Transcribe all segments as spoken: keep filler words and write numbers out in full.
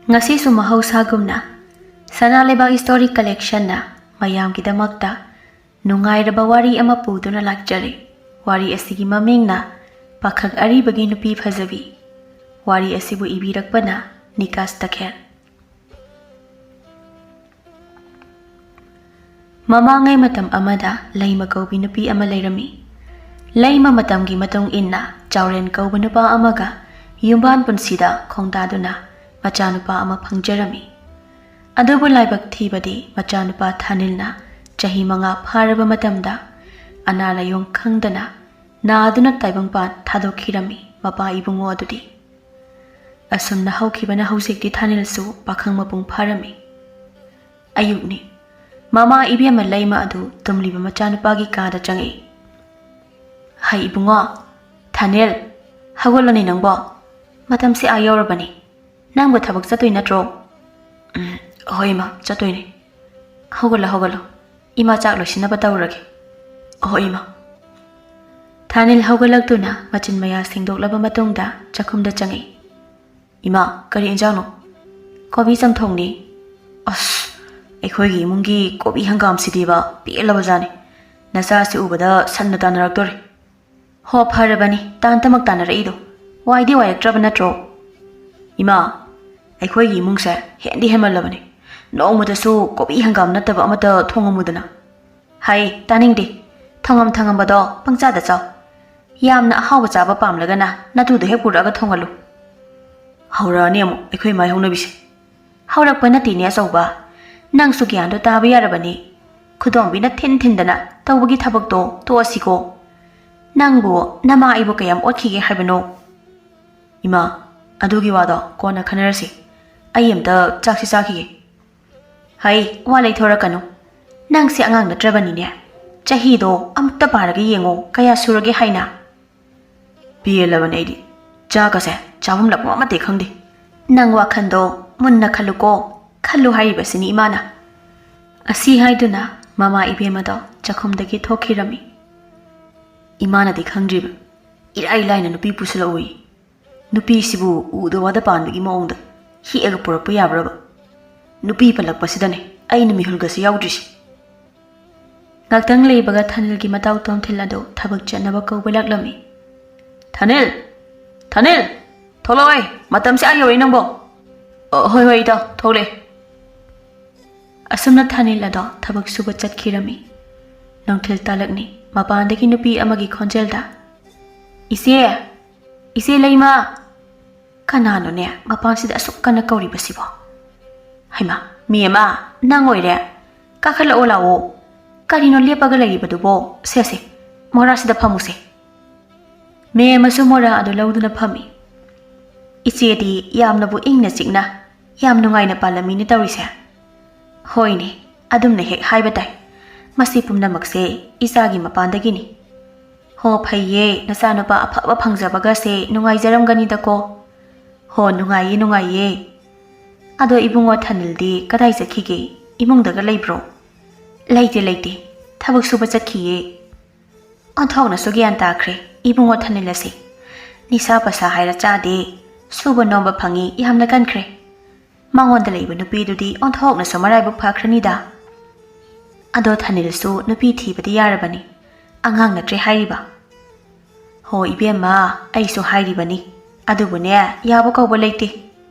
ꯉꯁꯤꯁꯨ ꯃꯍꯧꯁꯥꯒꯨꯝꯅ ꯁꯅꯥ ꯂꯩꯕꯥꯛ ꯁ꯭ꯇꯣꯔꯤ ꯀꯂꯦꯛꯁꯟꯅ ꯃꯌꯥꯝꯒꯤꯗꯃꯛꯇ ꯅꯨꯡꯉꯥꯏꯔꯕ ꯋꯥꯔꯤ ꯑꯃ ꯄꯨꯗꯨꯅ ꯂꯥꯛꯆꯔꯤ꯫ ꯋꯥꯔꯤ ꯑꯁꯤꯒꯤ ꯃꯃꯤꯡꯅ ꯄꯥꯈꯪ ꯑꯔꯤꯕꯒꯤ ꯅꯨꯄꯤ ꯐꯖꯕꯤ꯫ ꯋꯥꯔꯤ ꯑꯁꯤꯕꯨ ꯏꯕꯤꯔꯛꯄꯅ ꯅꯤꯀꯥꯁ ꯇꯈꯦꯜ꯫ ꯃꯃꯥꯡꯉꯩ ꯃꯇꯝ ꯑꯃꯗ ꯂꯩꯃ ꯀꯧꯕꯤ ꯅꯨꯄꯤ ꯑꯃ ꯂꯩꯔꯝꯃꯤ꯫ ꯂꯩꯃ ꯃꯇꯝꯒꯤ ꯃꯇꯨꯡ ꯏꯟꯅ ꯆꯥꯎꯔꯦꯟ ꯀꯧꯕ ꯅꯨꯄꯥ ꯑꯃꯒ ꯌꯨꯝꯕꯥꯟ ꯄꯨꯟꯁꯤꯗ ꯈꯣꯡꯗꯥꯗꯨꯅ ꯃꯆꯥꯅꯨꯄꯥ ꯑꯃ ꯐꯪꯖꯔꯝꯃꯤ꯫ ꯑꯗꯨꯕꯨ ꯂꯥꯏꯕꯛ ꯊꯤꯕꯗꯤ ꯃꯆꯥꯅꯨꯄꯥ ꯊꯥꯅꯤꯜꯅ ꯆꯍꯤ ꯃꯉꯥ ꯐꯥꯔꯕ ꯃꯇꯝꯗ ꯑꯅꯥ ꯂꯥꯏꯌꯣꯡ ꯈꯪꯗꯅ ꯅꯥꯗꯨꯅ ꯇꯥꯏꯕꯪꯄꯥꯟ ꯊꯥꯗꯣꯛꯈꯤꯔꯝꯃꯤ ꯃꯄꯥ ꯏꯕꯨꯡꯉꯣ ꯑꯗꯨꯗꯤ꯫ ꯑꯁꯨꯝꯅ ꯍꯧꯈꯤꯕꯅ ꯍꯧꯖꯤꯛꯇꯤ ꯊꯥꯅꯤꯜꯁꯨ ꯄꯥꯈꯪ ꯃꯄꯨꯡ ꯐꯥꯔꯝꯃꯤ꯫ ꯑꯌꯨꯛꯅꯤ꯫ ꯃꯃꯥ ꯏꯕꯦꯝꯃ ꯂꯩꯃ ꯑꯗꯨ ꯇꯨꯝꯂꯤꯕ ꯃꯆꯥꯅꯨꯄꯥꯒꯤ ꯀꯥꯗ ꯆꯪꯉꯛꯏ꯫ "ꯍꯩ ꯏꯕꯨꯡꯉꯣ, ꯊꯥꯅꯤꯜ, ꯍꯧꯒꯠꯂꯣꯅꯦ ꯅꯪꯕꯣ꯫ ꯃꯇꯝꯁꯦ ꯑꯥ ꯌꯧꯔꯕꯅꯤ꯫ ꯅꯪꯕꯨ ꯊꯕꯛ ꯆꯠꯇꯣꯏ ꯅꯠꯇ꯭ꯔꯣ?" "ꯎꯝ, ꯍꯣꯏ ꯏꯃꯥ, ꯆꯠꯇꯣꯏꯅꯦ꯫ ꯍꯧꯒꯠꯂꯣ, ꯍꯧꯒꯠꯂꯣ꯫ ꯏꯃꯥ ꯆꯥꯛ ꯂꯣꯏꯁꯤꯟꯅꯕ ꯇꯧꯔꯒꯦ꯫" "ꯍꯣꯏ ꯏꯃꯥ꯫" ꯊꯥꯅꯤꯜ ꯍꯧꯒꯠꯂꯛꯇꯨꯅ ꯃꯆꯤꯟ ꯃꯌꯥ ꯁꯦꯡꯗꯣꯛꯂꯕ ꯃꯇꯨꯡꯗ ꯆꯥꯛꯈꯨꯝꯗ ꯆꯪꯉꯛꯏ꯫ "ꯏꯃꯥ, ꯀꯔꯤ ꯏꯟꯖꯥꯡꯅꯣ?" "ꯀꯣꯕꯤ ꯆꯝꯊꯣꯡꯅꯤ꯫" "ꯑꯁ, ꯑꯩꯈꯣꯏꯒꯤ ꯏꯃꯨꯡꯒꯤ ꯀꯣꯕꯤ ꯍꯪꯒꯥꯝꯁꯤꯗꯤꯕ ꯄꯦꯜꯂꯕꯖꯥꯠꯅꯤ꯫ ꯅꯆꯥꯁꯤ ꯎꯕꯗ ꯁꯟꯅ ꯇꯥꯟꯅꯔꯛꯇꯣꯔꯦ꯫" "ꯍꯣ, ꯐꯔꯕꯅꯤ ꯇꯥꯟꯇꯃꯛ ꯇꯥꯟꯅꯔꯛꯏꯗꯣ꯫ ꯋꯥꯏꯗꯤ ꯋꯥꯏꯔꯛꯇ꯭ꯔꯕ ꯅꯠꯇ꯭ꯔꯣ?" "ꯏꯃꯥ, ꯑꯩꯈꯣꯏꯒꯤ ꯏꯃꯨꯡꯁꯦ ꯍꯦꯟꯗꯤ ꯍꯦꯟꯃꯜꯂꯕꯅꯤ꯫ ꯅꯣꯡꯃꯗꯁꯨ ꯀꯣꯕꯤ ꯍꯪꯒꯥꯝ ꯅꯠꯇꯕ ꯑꯃꯠꯇ ꯊꯣꯡꯉꯝꯃꯨꯗꯅ꯫" "ꯍꯩ, ꯇꯥꯅꯤꯡꯗꯦ꯫ ꯊꯣꯡꯉꯝ ꯊꯪꯉꯝꯕꯗꯣ ꯄꯪꯆꯥꯗ ꯆꯥꯎ꯫ ꯌꯥꯝꯅ ꯑꯍꯥꯎꯕ ꯆꯥꯕ ꯄꯥꯝꯂꯒꯅ ꯅꯇꯨꯗꯣ ꯍꯦꯛ ꯄꯨꯔꯛꯑꯒ ꯊꯣꯡꯍꯜꯂꯨ꯫" "ꯍꯧꯔꯛꯑꯅꯤ ꯑꯃꯨꯛ ꯑꯩꯈꯣꯏ ꯏꯃꯥꯏ ꯍꯧꯅꯕꯤꯁꯦ꯫" "ꯍꯧꯔꯛꯄ ꯅꯠꯇꯦꯅꯦ ꯑꯆꯧꯕ꯫ ꯅꯪꯁꯨ ꯒ꯭ꯌꯥꯟꯗꯣ ꯇꯥꯕ ꯌꯥꯔꯕꯅꯤ꯫ ꯈꯨꯗꯣꯝꯕꯤꯅ ꯊꯤꯟ ꯊꯤꯟꯗꯅ ꯇꯧꯕꯒꯤ ꯊꯕꯛꯇꯣ ꯇꯣꯛꯑꯁꯤꯀꯣ꯫ ꯅꯪꯕꯨ ꯅꯃꯥ ꯑꯩꯕꯨ ꯀꯌꯥꯝ ꯑꯣꯠꯈꯤꯒꯦ ꯍꯥꯏꯕꯅꯣ?" "ꯏꯃꯥ, ꯑꯗꯨꯒꯤ ꯋꯥꯗꯣ ꯀꯣꯟꯅ ꯈꯟꯅꯔꯁꯤ꯫ ꯑꯩ ꯑꯝꯇ ꯆꯥꯛꯁꯤ ꯆꯥꯈꯤꯒꯦ꯫" "ꯍꯩ, ꯋꯥ ꯂꯩꯊꯣꯔꯛꯀꯅꯨ꯫ ꯅꯪꯁꯦ ꯑꯉꯥꯡ ꯅꯠꯇ꯭ꯔꯕꯅꯤꯅꯦ꯫ ꯆꯍꯤꯗꯣ ꯑꯃꯨꯛꯇ ꯄꯥꯔꯒ ꯌꯦꯡꯉꯣ, ꯀꯌꯥ ꯁꯨꯔꯒꯦ ꯍꯥꯏꯅ?" "ꯄꯦꯜꯂꯕꯅꯦ ꯑꯩꯗꯤ꯫ ꯆꯥꯛꯀꯁꯦ ꯆꯥꯐꯝ ꯂꯥꯛꯐꯝ ꯑꯃꯠꯇ ꯈꯪꯗꯦ꯫" "ꯅꯪ ꯋꯥꯈꯜꯗꯣ ꯃꯨꯟꯅ ꯈꯜꯂꯨꯀꯣ꯫ ꯈꯜꯂꯨ ꯍꯥꯏꯔꯤꯕꯁꯤꯅꯤ ꯏꯃꯥꯅ꯫" ꯑꯁꯤ ꯍꯥꯏꯗꯨꯅ ꯃꯃꯥ ꯏꯕꯦꯝꯃꯗꯣ ꯆꯥꯛꯈꯨꯝꯗꯒꯤ ꯊꯣꯛꯈꯤꯔꯝꯃꯤ꯫ "ꯏꯃꯥꯅꯗꯤ ꯈꯪꯗ꯭ꯔꯤꯕ, ꯏꯔꯥꯏ ꯂꯥꯏꯅ ꯅꯨꯄꯤ ꯄꯨꯁꯤꯜꯂꯛꯎꯏ꯫ ꯅꯨꯄꯤꯁꯤꯕꯨ ꯎꯗ ꯋꯥꯗ ꯄꯥꯟꯕꯒꯤ ꯃꯑꯣꯡꯗ꯫ ꯍꯦꯛꯑꯒ ꯄꯨꯔꯛꯄ ꯌꯥꯕ꯭ꯔꯕ? ꯅꯨꯄꯤ ꯄꯜꯂꯛꯄꯁꯤꯗꯅꯦ ꯑꯩꯅ ꯃꯤꯍꯨꯜꯒꯁꯤ ꯌꯥꯎꯗ꯭ꯔꯤꯁꯤ꯫ ꯉꯥꯛꯇꯪ ꯂꯩꯕꯒ ꯊꯥꯅꯤꯜꯒꯤ ꯃꯇꯥꯎ ꯇꯣꯝꯊꯤꯜ ꯑꯗꯨ ꯊꯕꯛ ꯆꯠꯅꯕ ꯀꯧꯕ ꯂꯥꯛꯂꯝꯃꯤ꯫ "ꯊꯥꯅꯤꯜ! ꯊꯥꯅꯤꯜ! ꯊꯣꯛꯂꯛꯑꯣꯏ! ꯃꯇꯝꯁꯦ ꯑꯥ ꯌꯧꯔꯛꯏ ꯅꯪꯕꯣ!" "ꯑ, ꯍꯣꯏ, ꯍꯣꯏ, ꯏꯇꯥꯎ, ꯊꯣꯛꯂꯛꯑꯦ꯫" ꯑꯁꯨꯝꯅ ꯊꯥꯅꯤꯜ ꯑꯗꯣ ꯊꯕꯛ ꯁꯨꯕ ꯆꯠꯈꯤꯔꯝꯃꯤ꯫ ꯅꯨꯡꯊꯤꯜ ꯇꯥꯂꯛꯅꯤ꯫ ꯃꯄꯥꯟꯗꯒꯤ ꯅꯨꯄꯤ ꯑꯃꯒꯤ ꯈꯣꯟꯖꯦꯜꯗ, "ꯏꯆꯦ! ꯏꯆꯦ ꯂꯩꯃ!" ꯀꯅꯥꯅꯣꯅꯦ ꯃꯄꯥꯟꯁꯤꯗ ꯑꯁꯨꯛ ꯀꯟꯅ ꯀꯧꯔꯤꯕꯁꯤꯕꯣ? ꯍꯩꯃꯥ, ꯃꯦꯝꯃ, ꯅꯪ ꯑꯣꯏꯔꯦ? ꯀꯥꯈꯠꯂꯛꯑꯣ ꯂꯥꯛꯑꯣ꯫ ꯀꯔꯤꯅꯣ ꯂꯦꯞꯄꯒ ꯂꯩꯔꯤꯕꯗꯨꯕꯣ? ꯁꯦ, ꯁꯦ, ꯃꯣꯔꯥꯁꯤꯗ ꯐꯝꯃꯨꯁꯦ꯫ ꯃꯦꯝꯃꯁꯨ ꯃꯣꯔꯥ ꯑꯗꯨ ꯂꯧꯗꯨꯅ ꯐꯝꯃꯤ꯫ ꯏꯆꯦꯗꯤ ꯌꯥꯝꯅꯕꯨ ꯏꯪꯅ ꯆꯤꯛꯅ, ꯌꯥꯝ ꯅꯨꯡꯉꯥꯏꯅ ꯄꯥꯜꯂꯝꯃꯤꯅꯦ ꯇꯧꯔꯤꯁꯦ꯫ ꯍꯣꯏꯅꯦ, ꯑꯗꯨꯝꯅ ꯍꯦꯛ ꯍꯥꯏꯕ ꯇꯥꯏ꯫ ꯃꯁꯤ ꯄꯨꯝꯅꯃꯛꯁꯦ ꯏꯆꯥꯒꯤ ꯃꯄꯥꯟꯗꯒꯤꯅꯤ꯫ ꯍꯣ, ꯐꯩꯌꯦ, ꯅꯆꯥꯅꯨꯄꯥ ꯑꯐꯕ ꯐꯪꯖꯕꯒꯁꯦ ꯅꯨꯡꯉꯥꯏꯖꯔꯝꯒꯅꯤꯗꯀꯣ꯫ ꯍꯣ, ꯅꯨꯡꯉꯥꯏꯌꯦ, ꯅꯨꯡꯉꯥꯏꯌꯦ꯫ ꯑꯗꯣ ꯏꯕꯨꯡꯉꯣ ꯊꯥꯅꯤꯜꯗꯤ ꯀꯗꯥꯏ ꯆꯠꯈꯤꯒꯦ? ꯏꯃꯨꯡꯗꯒ ꯂꯩꯕ꯭ꯔꯣ? ꯂꯩꯇꯦ, ꯂꯩꯇꯦ, ꯊꯕꯛ ꯁꯨꯕ ꯆꯠꯈꯤꯌꯦ꯫ ꯑꯣꯟꯊꯣꯛꯅꯁꯨ ꯒ꯭ꯌꯥꯟ ꯇꯥꯈ꯭ꯔꯦ ꯏꯕꯨꯡꯉꯣ ꯊꯥꯅꯤꯜ ꯑꯁꯤ꯫ ꯅꯤꯁꯥ ꯄꯁꯥ ꯍꯥꯏꯔ ꯆꯥꯗꯦ, ꯁꯨꯕ ꯅꯣꯝꯕ ꯐꯪꯉꯤ, ꯌꯥꯝꯅ ꯀꯟꯈ꯭ꯔꯦ꯫ ꯃꯉꯣꯟꯗ ꯂꯩꯕ ꯅꯨꯄꯤꯗꯨꯗꯤ ꯑꯣꯟꯊꯣꯛꯅꯁꯨ ꯃꯔꯥꯏꯕꯛ ꯐꯈ꯭ꯔꯅꯤꯗ꯫ ꯑꯗꯣ ꯊꯥꯅꯤꯜꯁꯨ ꯅꯨꯄꯤ ꯊꯤꯕꯗꯤ ꯌꯥꯔꯕꯅꯤ, ꯑꯉꯥꯡ ꯅꯠꯇ꯭ꯔꯦ ꯍꯥꯏꯔꯤꯕ꯫ ꯍꯣ ꯏꯕꯦꯝꯃ, ꯑꯩꯁꯨ ꯍꯥꯏꯔꯤꯕꯅꯤ, ꯑꯗꯨꯕꯨꯅꯦ, ꯌꯥꯕ ꯀꯧꯕ ꯂꯩꯇꯦ꯫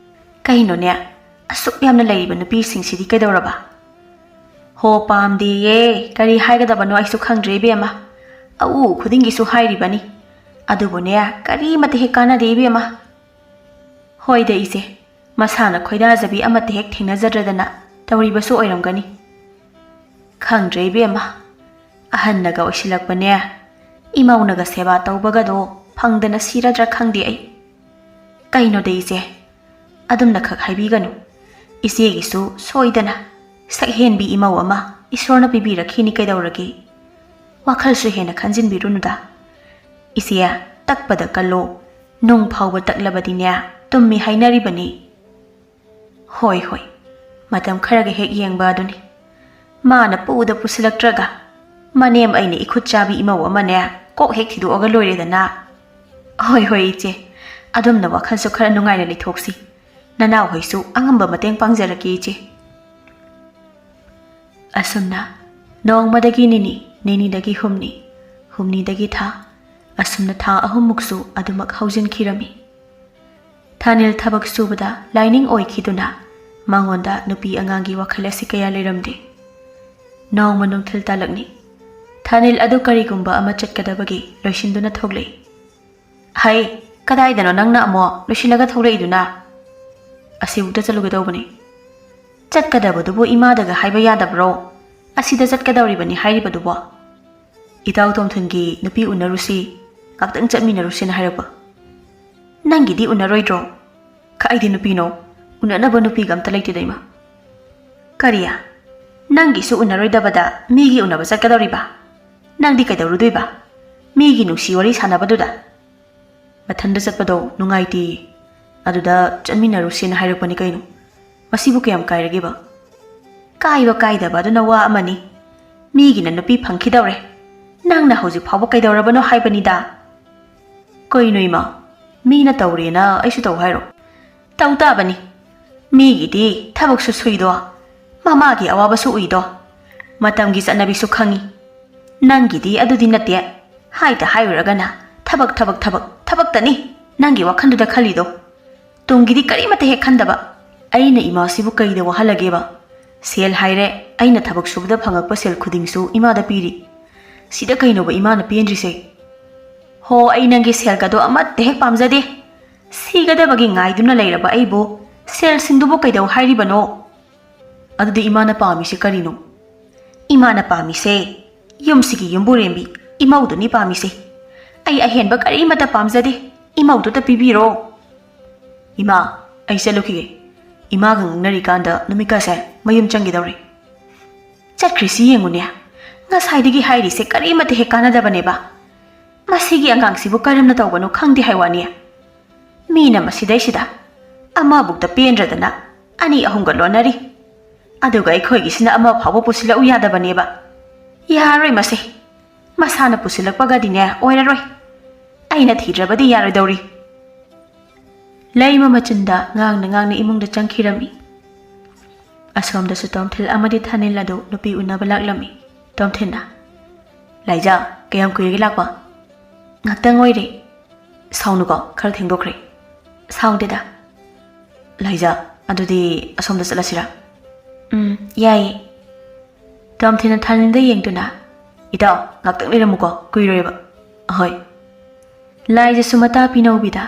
ꯀꯩꯅꯣꯅꯦ, ꯑꯁꯨꯛ ꯌꯥꯝꯅ ꯂꯩꯔꯤꯕ ꯅꯨꯄꯤꯁꯤꯡꯁꯤꯗꯤ ꯀꯩꯗꯧꯔꯕ? ꯍꯣ, ꯄꯥꯝꯗꯦꯌꯦ, ꯀꯔꯤ ꯍꯥꯏꯒꯗꯕꯅꯣ ꯑꯩꯁꯨ ꯈꯪꯗ꯭ꯔꯦ ꯏꯕꯦꯝꯃ꯫ ꯑꯎ ꯈꯨꯗꯤꯡꯒꯤꯁꯨ ꯍꯥꯏꯔꯤꯕꯅꯤ, ꯑꯗꯨꯕꯨꯅꯦ, ꯀꯔꯤꯃꯠꯇ ꯍꯦꯛ ꯀꯥꯟꯅꯗꯦ ꯏꯕꯦꯝꯃ꯫ ꯍꯣꯏꯗ ꯏꯆꯦ, ꯃꯁꯥꯅ ꯈꯣꯏꯗꯥꯖꯕꯤ ꯑꯃꯠꯇ ꯍꯦꯛ ꯊꯦꯡꯅꯖꯗ꯭ꯔꯗꯅ ꯇꯧꯔꯤꯕꯁꯨ ꯑꯣꯏꯔꯝꯒꯅꯤ꯫ ꯈꯪꯗ꯭ꯔꯦ ꯏꯕꯦꯝꯃ, ꯑꯍꯟꯅꯒ ꯑꯣꯏꯁꯤꯜꯂꯛꯄꯅꯦ, ꯏꯃꯧꯅꯒ ꯁꯦꯕꯥ ꯇꯧꯕꯒꯗꯣ ꯐꯪꯗꯅ ꯁꯤꯔꯗ꯭ꯔꯥ ꯈꯪꯗꯦ ꯑꯩ꯫ ꯀꯩꯅꯣꯗ ꯏꯆꯦ, ꯑꯗꯨꯝꯅ ꯈꯛ ꯍꯥꯏꯕꯤꯒꯅꯨ꯫ ꯏꯆꯦꯒꯤꯁꯨ ꯁꯣꯏꯗꯅ ꯁꯛꯍꯦꯟꯕꯤ ꯏꯃꯧ ꯑꯃ ꯏꯁꯣꯔꯅ ꯄꯤꯕꯤꯔꯛꯈꯤꯅꯤ ꯀꯩꯗꯧꯔꯒꯦ? ꯋꯥꯈꯜꯁꯨ ꯍꯦꯟꯅ ꯈꯟꯖꯤꯟꯕꯤꯔꯨꯅꯨꯗ꯫ ꯏꯆꯦ, ꯇꯛꯄꯗ ꯀꯜꯂꯣ, ꯅꯨꯡ ꯐꯥꯎꯕ ꯇꯛꯂꯕꯗꯤꯅꯦ, ꯇꯨꯝꯃꯤ ꯍꯥꯏꯅꯔꯤꯕꯅꯤ꯫ ꯍꯣꯏ, ꯍꯣꯏ, ꯃꯇꯝ ꯈꯔꯒ ꯍꯦꯛ ꯌꯦꯡꯕ ꯑꯗꯨꯅꯤ꯫ ꯃꯥꯅ ꯄꯨꯗ ꯄꯨꯁꯤꯜꯂꯛꯇ꯭ꯔꯒ, ꯃꯅꯦꯝ ꯑꯩꯅ ꯏꯈꯨꯠ ꯆꯥꯕꯤ ꯏꯃꯧ ꯑꯃꯅꯦ, ꯀꯣꯛ ꯍꯦꯛ ꯊꯤꯗꯣꯛꯑꯒ ꯂꯣꯏꯔꯦꯗꯅ꯫ ꯍꯣꯏ, ꯍꯣꯏ, ꯏꯆꯦ, ꯑꯗꯣꯝꯅ ꯋꯥꯈꯜꯁꯨ ꯈꯔ ꯅꯨꯡꯉꯥꯏꯅ ꯂꯩꯊꯣꯛꯁꯤ꯫ ꯅꯅꯥꯎꯍꯣꯏꯁꯨ ꯑꯉꯝꯕ ꯃꯇꯦꯡ ꯄꯥꯡꯖꯔꯛꯀꯦ, ꯏꯆꯦ꯫ ꯑꯁꯨꯝꯅ ꯅꯣꯡꯃꯗꯒꯤ ꯅꯤꯅꯤ, ꯅꯤꯅꯤꯗꯒꯤ ꯍꯨꯝꯅꯤ, ꯍꯨꯝꯅꯤꯗꯒꯤ ꯊꯥ, ꯑꯁꯨꯝꯅ ꯊꯥ ꯑꯍꯨꯝꯃꯨꯛꯁꯨ ꯑꯗꯨꯃꯛ ꯍꯧꯖꯤꯟꯈꯤꯔꯝꯃꯤ꯫ ꯊꯥꯅꯤꯜ ꯊꯕꯛ ꯁꯨꯕꯗ ꯂꯥꯏꯅꯤꯡ ꯑꯣꯏꯈꯤꯗꯨꯅ ꯃꯉꯣꯟꯗ ꯅꯨꯄꯤ ꯑꯉꯥꯡꯒꯤ ꯋꯥꯈꯜ ꯑꯁꯤ ꯀꯌꯥ ꯂꯩꯔꯝꯗꯦ꯫ ꯅꯣꯡꯃ ꯅꯨꯡꯊꯤꯜ ꯇꯥꯂꯛꯅꯤ꯫ ꯊꯥꯅꯤꯜ ꯑꯗꯨ ꯀꯔꯤꯒꯨꯝꯕ ꯑꯃ ꯆꯠꯀꯗꯕꯒꯤ ꯂꯣꯏꯁꯤꯟꯗꯨꯅ ꯊꯣꯛꯂꯛꯏ꯫ "ꯍꯩ, ꯀꯗꯥꯏꯗꯅꯣ ꯅꯪꯅ ꯑꯃꯨꯛ ꯂꯣꯏꯁꯤꯜꯂꯒ ꯊꯣꯛꯂꯛꯏꯗꯨꯅ?" "ꯑꯁꯤꯕꯨꯛꯇ ꯆꯠꯂꯨꯒꯗꯧꯕꯅꯤ꯫" "ꯆꯠꯀꯗꯕꯗꯨꯕꯨ ꯏꯃꯥꯗꯒ ꯍꯥꯏꯕ ꯌꯥꯗꯕ꯭ꯔꯣ? ꯑꯁꯤꯗ ꯆꯠꯀꯗꯧꯔꯤꯕꯅꯤ ꯍꯥꯏꯔꯤꯕꯗꯨꯕꯣ?" "ꯏꯇꯥꯎ ꯇꯣꯝꯊꯤꯟꯒꯤ ꯅꯨꯄꯤ ꯎꯅꯔꯨꯁꯤ, ꯉꯥꯛꯇꯪ ꯆꯠꯃꯤꯟꯅꯔꯨꯁꯦꯅ ꯍꯥꯏꯔꯛꯄ꯫" "ꯅꯪꯒꯤꯗꯤ ꯎꯅꯔꯣꯏꯗ꯭ꯔꯣ?" "ꯀꯥꯏꯗꯤ ꯅꯨꯄꯤꯅꯣ? ꯎꯅꯅꯕ ꯅꯨꯄꯤꯒ ꯑꯝꯇ ꯂꯩꯇꯦꯗ, ꯏꯃꯥ꯫" "ꯀꯔꯤ? ꯅꯪꯒꯤꯁꯨ ꯎꯅꯔꯣꯏꯗꯕꯗ ꯃꯤꯒꯤ ꯎꯅꯕ ꯆꯠꯀꯗꯧꯔꯤꯕ? ꯅꯪꯗꯤ ꯀꯩꯗꯧꯔꯨꯗꯣꯏꯕ ꯃꯤꯒꯤ ꯅꯨꯡꯁꯤ ꯋꯥꯔꯤ ꯁꯥꯟꯅꯕꯗꯨꯗ?" "ꯃꯊꯟꯗ ꯆꯠꯄꯗꯣ ꯅꯨꯡꯉꯥꯏꯇꯦ, ꯑꯗꯨꯗ ꯆꯠꯃꯤꯟꯅꯔꯨꯁꯦꯅ ꯍꯥꯏꯔꯛꯄꯅꯤ ꯀꯩꯅꯣ꯫ ꯃꯁꯤꯕꯨ ꯀꯌꯥꯝ ꯀꯥꯏꯔꯒꯦꯕ?" "ꯀꯥꯏꯕ ꯀꯥꯏꯗꯕ ꯑꯗꯨꯅ ꯋꯥ ꯑꯃꯅꯤ꯫ ꯃꯤꯒꯤꯅ ꯅꯨꯄꯤ ꯐꯪꯈꯤꯗꯧꯔꯦ, ꯅꯪꯅ ꯍꯧꯖꯤꯛ ꯐꯥꯎꯕ ꯀꯩꯗꯧꯔꯕꯅꯣ ꯍꯥꯏꯕꯅꯤꯗ?" "ꯀꯩꯅꯣ ꯏꯃꯥ, ꯃꯤꯅ ꯇꯧꯔꯦꯅ ꯑꯩꯁꯨ ꯇꯧ ꯍꯥꯏꯔꯣ?" "ꯇꯧ ꯇꯥꯕꯅꯤ꯫ ꯃꯤꯒꯤꯗꯤ ꯊꯕꯛꯁꯨ ꯁꯨꯏꯗꯣ, ꯃꯃꯥꯒꯤ ꯑꯋꯥꯕꯁꯨ ꯎꯏꯗꯣ, ꯃꯇꯝꯒꯤ ꯆꯠꯅꯕꯤꯁꯨ ꯈꯪꯉꯤ꯫ ꯅꯪꯒꯤꯗꯤ ꯑꯗꯨꯗꯤ ꯅꯠꯇꯦ꯫ ꯍꯥꯏꯗ ꯍꯥꯏꯔꯨꯔꯒꯅ ꯊꯕꯛ, ꯊꯕꯛ, ꯊꯕꯛ, ꯊꯕꯛꯇꯅꯤ ꯅꯪꯒꯤ ꯋꯥꯈꯜꯗꯨꯗ ꯈꯜꯂꯤꯗꯣ꯫ ꯇꯨꯡꯒꯤꯗꯤ ꯀꯔꯤꯃꯠꯇ ꯍꯦꯛ ꯈꯟꯗꯕ꯫" "ꯑꯩꯅ ꯏꯃꯥꯁꯤꯕꯨ ꯀꯩꯗ ꯋꯥꯍꯜꯂꯒꯦꯕ? ꯁꯦꯜ ꯍꯥꯏꯔꯦ, ꯑꯩꯅ ꯊꯕꯛ ꯁꯨꯕꯗ ꯐꯪꯉꯛꯄ ꯁꯦꯜ ꯈꯨꯗꯤꯡꯁꯨ ꯏꯃꯥꯗ ꯄꯤꯔꯤ꯫ ꯁꯤꯗ ꯀꯩꯅꯣꯕ ꯏꯃꯥꯅ ꯄꯦꯟꯗ꯭ꯔꯤꯁꯦ?" "ꯍꯣ, ꯑꯩ ꯅꯪꯒꯤ ꯁꯦꯜꯒꯗꯣ ꯑꯃꯠꯇ ꯍꯦꯛ ꯄꯥꯝꯖꯗꯦ꯫ ꯁꯤꯒꯗꯕꯒꯤ ꯉꯥꯏꯗꯨꯅ ꯂꯩꯔꯕ ꯑꯩꯕꯨ ꯁꯦꯜꯁꯤꯡꯗꯨꯕꯨ ꯀꯩꯗꯧ ꯍꯥꯏꯔꯤꯕꯅꯣ?" "ꯑꯗꯨꯗꯤ ꯏꯃꯥꯅ ꯄꯥꯝꯃꯤꯁꯤ ꯀꯔꯤꯅꯣ?" "ꯏꯃꯥꯅ ꯄꯥꯝꯃꯤꯁꯦ ꯌꯨꯝꯁꯤꯒꯤ ꯌꯨꯝꯕꯨꯔꯦꯝꯕꯤ ꯏꯃꯧꯗꯨꯅꯤ ꯄꯥꯝꯃꯤꯁꯦ꯫ ꯑꯩ ꯑꯍꯦꯟꯕ ꯀꯔꯤꯃꯠꯇ ꯄꯥꯝꯖꯗꯦ꯫ ꯏꯃꯧꯗꯨꯗ ꯄꯤꯕꯤꯔꯣ꯫" "ꯏꯃꯥ, ꯑꯩ ꯆꯠꯂꯨꯈꯤꯒꯦ꯫ ꯏꯃꯥꯒ ꯉꯥꯡꯅꯔꯤꯀꯥꯟꯗ ꯅꯨꯃꯤꯠꯀꯥꯁꯦ ꯃꯌꯨꯝ ꯆꯪꯈꯤꯗꯧꯔꯦ꯫" "ꯆꯠꯈ꯭ꯔꯤꯁꯤ ꯌꯦꯡꯉꯨꯅꯦ, ꯉꯁꯥꯏꯗꯒꯤ ꯍꯥꯏꯔꯤꯁꯦ ꯀꯔꯤꯃꯠꯇ ꯍꯦꯛ ꯀꯥꯟꯅꯗꯕꯅꯦꯕ꯫ ꯃꯁꯤꯒꯤ ꯑꯉꯥꯡꯁꯤꯕꯨ ꯀꯔꯝꯅ ꯇꯧꯕꯅꯣ ꯈꯪꯗꯦ ꯍꯥꯏ ꯋꯥꯅꯤ꯫ ꯃꯤꯅ ꯃꯁꯤꯗꯩꯁꯤꯗ ꯑꯃꯕꯨꯛꯇ ꯄꯦꯟꯗ꯭ꯔꯗꯅ ꯑꯅꯤ ꯑꯍꯨꯝꯒ ꯂꯣꯟꯅꯔꯤ꯫ ꯑꯗꯨꯒ ꯑꯩꯈꯣꯏꯒꯤꯁꯤꯅ ꯑꯃ ꯐꯥꯎꯕ ꯄꯨꯁꯤꯜꯂꯛꯎ ꯌꯥꯗꯕꯅꯦꯕ꯫ ꯌꯥꯔꯣꯏ ꯃꯁꯦ꯫ ꯃꯁꯥꯅ ꯄꯨꯁꯤꯜꯂꯛꯄꯒꯗꯤꯅꯦ ꯑꯣꯏꯔꯔꯣꯏ꯫ ꯑꯩꯅ ꯊꯤꯗ꯭ꯔꯕꯗꯤ ꯌꯥꯔꯣꯏꯗꯧꯔꯤ꯫" ꯂꯩꯃ ꯃꯆꯤꯟꯗ ꯉꯥꯡꯅ ꯉꯥꯡꯅ ꯏꯃꯨꯡꯗ ꯆꯪꯈꯤꯔꯝꯃꯤ꯫ ꯑꯁꯣꯝꯗꯁꯨ ꯇꯣꯝꯊꯤꯜ ꯑꯃꯗꯤ ꯊꯥꯅꯤꯜ ꯑꯗꯨ ꯅꯨꯄꯤ ꯎꯅꯕ ꯂꯥꯛꯂꯝꯃꯤ꯫ ꯇꯣꯝꯊꯤꯜꯅ, "ꯂꯥꯏꯖꯥ, ꯀꯌꯥꯝ ꯀꯨꯏꯔꯒꯦ ꯂꯥꯛꯄ?" "ꯉꯥꯛꯇꯪ ꯑꯣꯏꯔꯦ꯫" "ꯁꯥꯎꯅꯨꯀꯣ, ꯈꯔ ꯊꯦꯡꯗꯣꯛꯈ꯭ꯔꯦ꯫" "ꯁꯥꯎꯗꯦꯗ꯫" "ꯂꯥꯏꯖꯥ, ꯑꯗꯨꯗꯤ ꯑꯁꯣꯝꯗ ꯆꯠꯂꯁꯤꯔꯥ?" "ꯎꯝ, ꯌꯥꯏꯌꯦ꯫" ꯇꯣꯝꯊꯤꯜꯅ ꯊꯥꯅꯤꯜꯗ ꯌꯦꯡꯗꯨꯅ, "ꯏꯇꯥꯎ, ꯉꯥꯛꯇꯪ ꯂꯩꯔꯝꯃꯨꯀꯣ, ꯀꯨꯏꯔꯣꯏꯕ꯫" "ꯑꯍꯣꯏ꯫" ꯂꯥꯏꯖꯥꯁꯨ ꯃꯇꯥ ꯄꯤꯅꯧꯕꯤꯗ,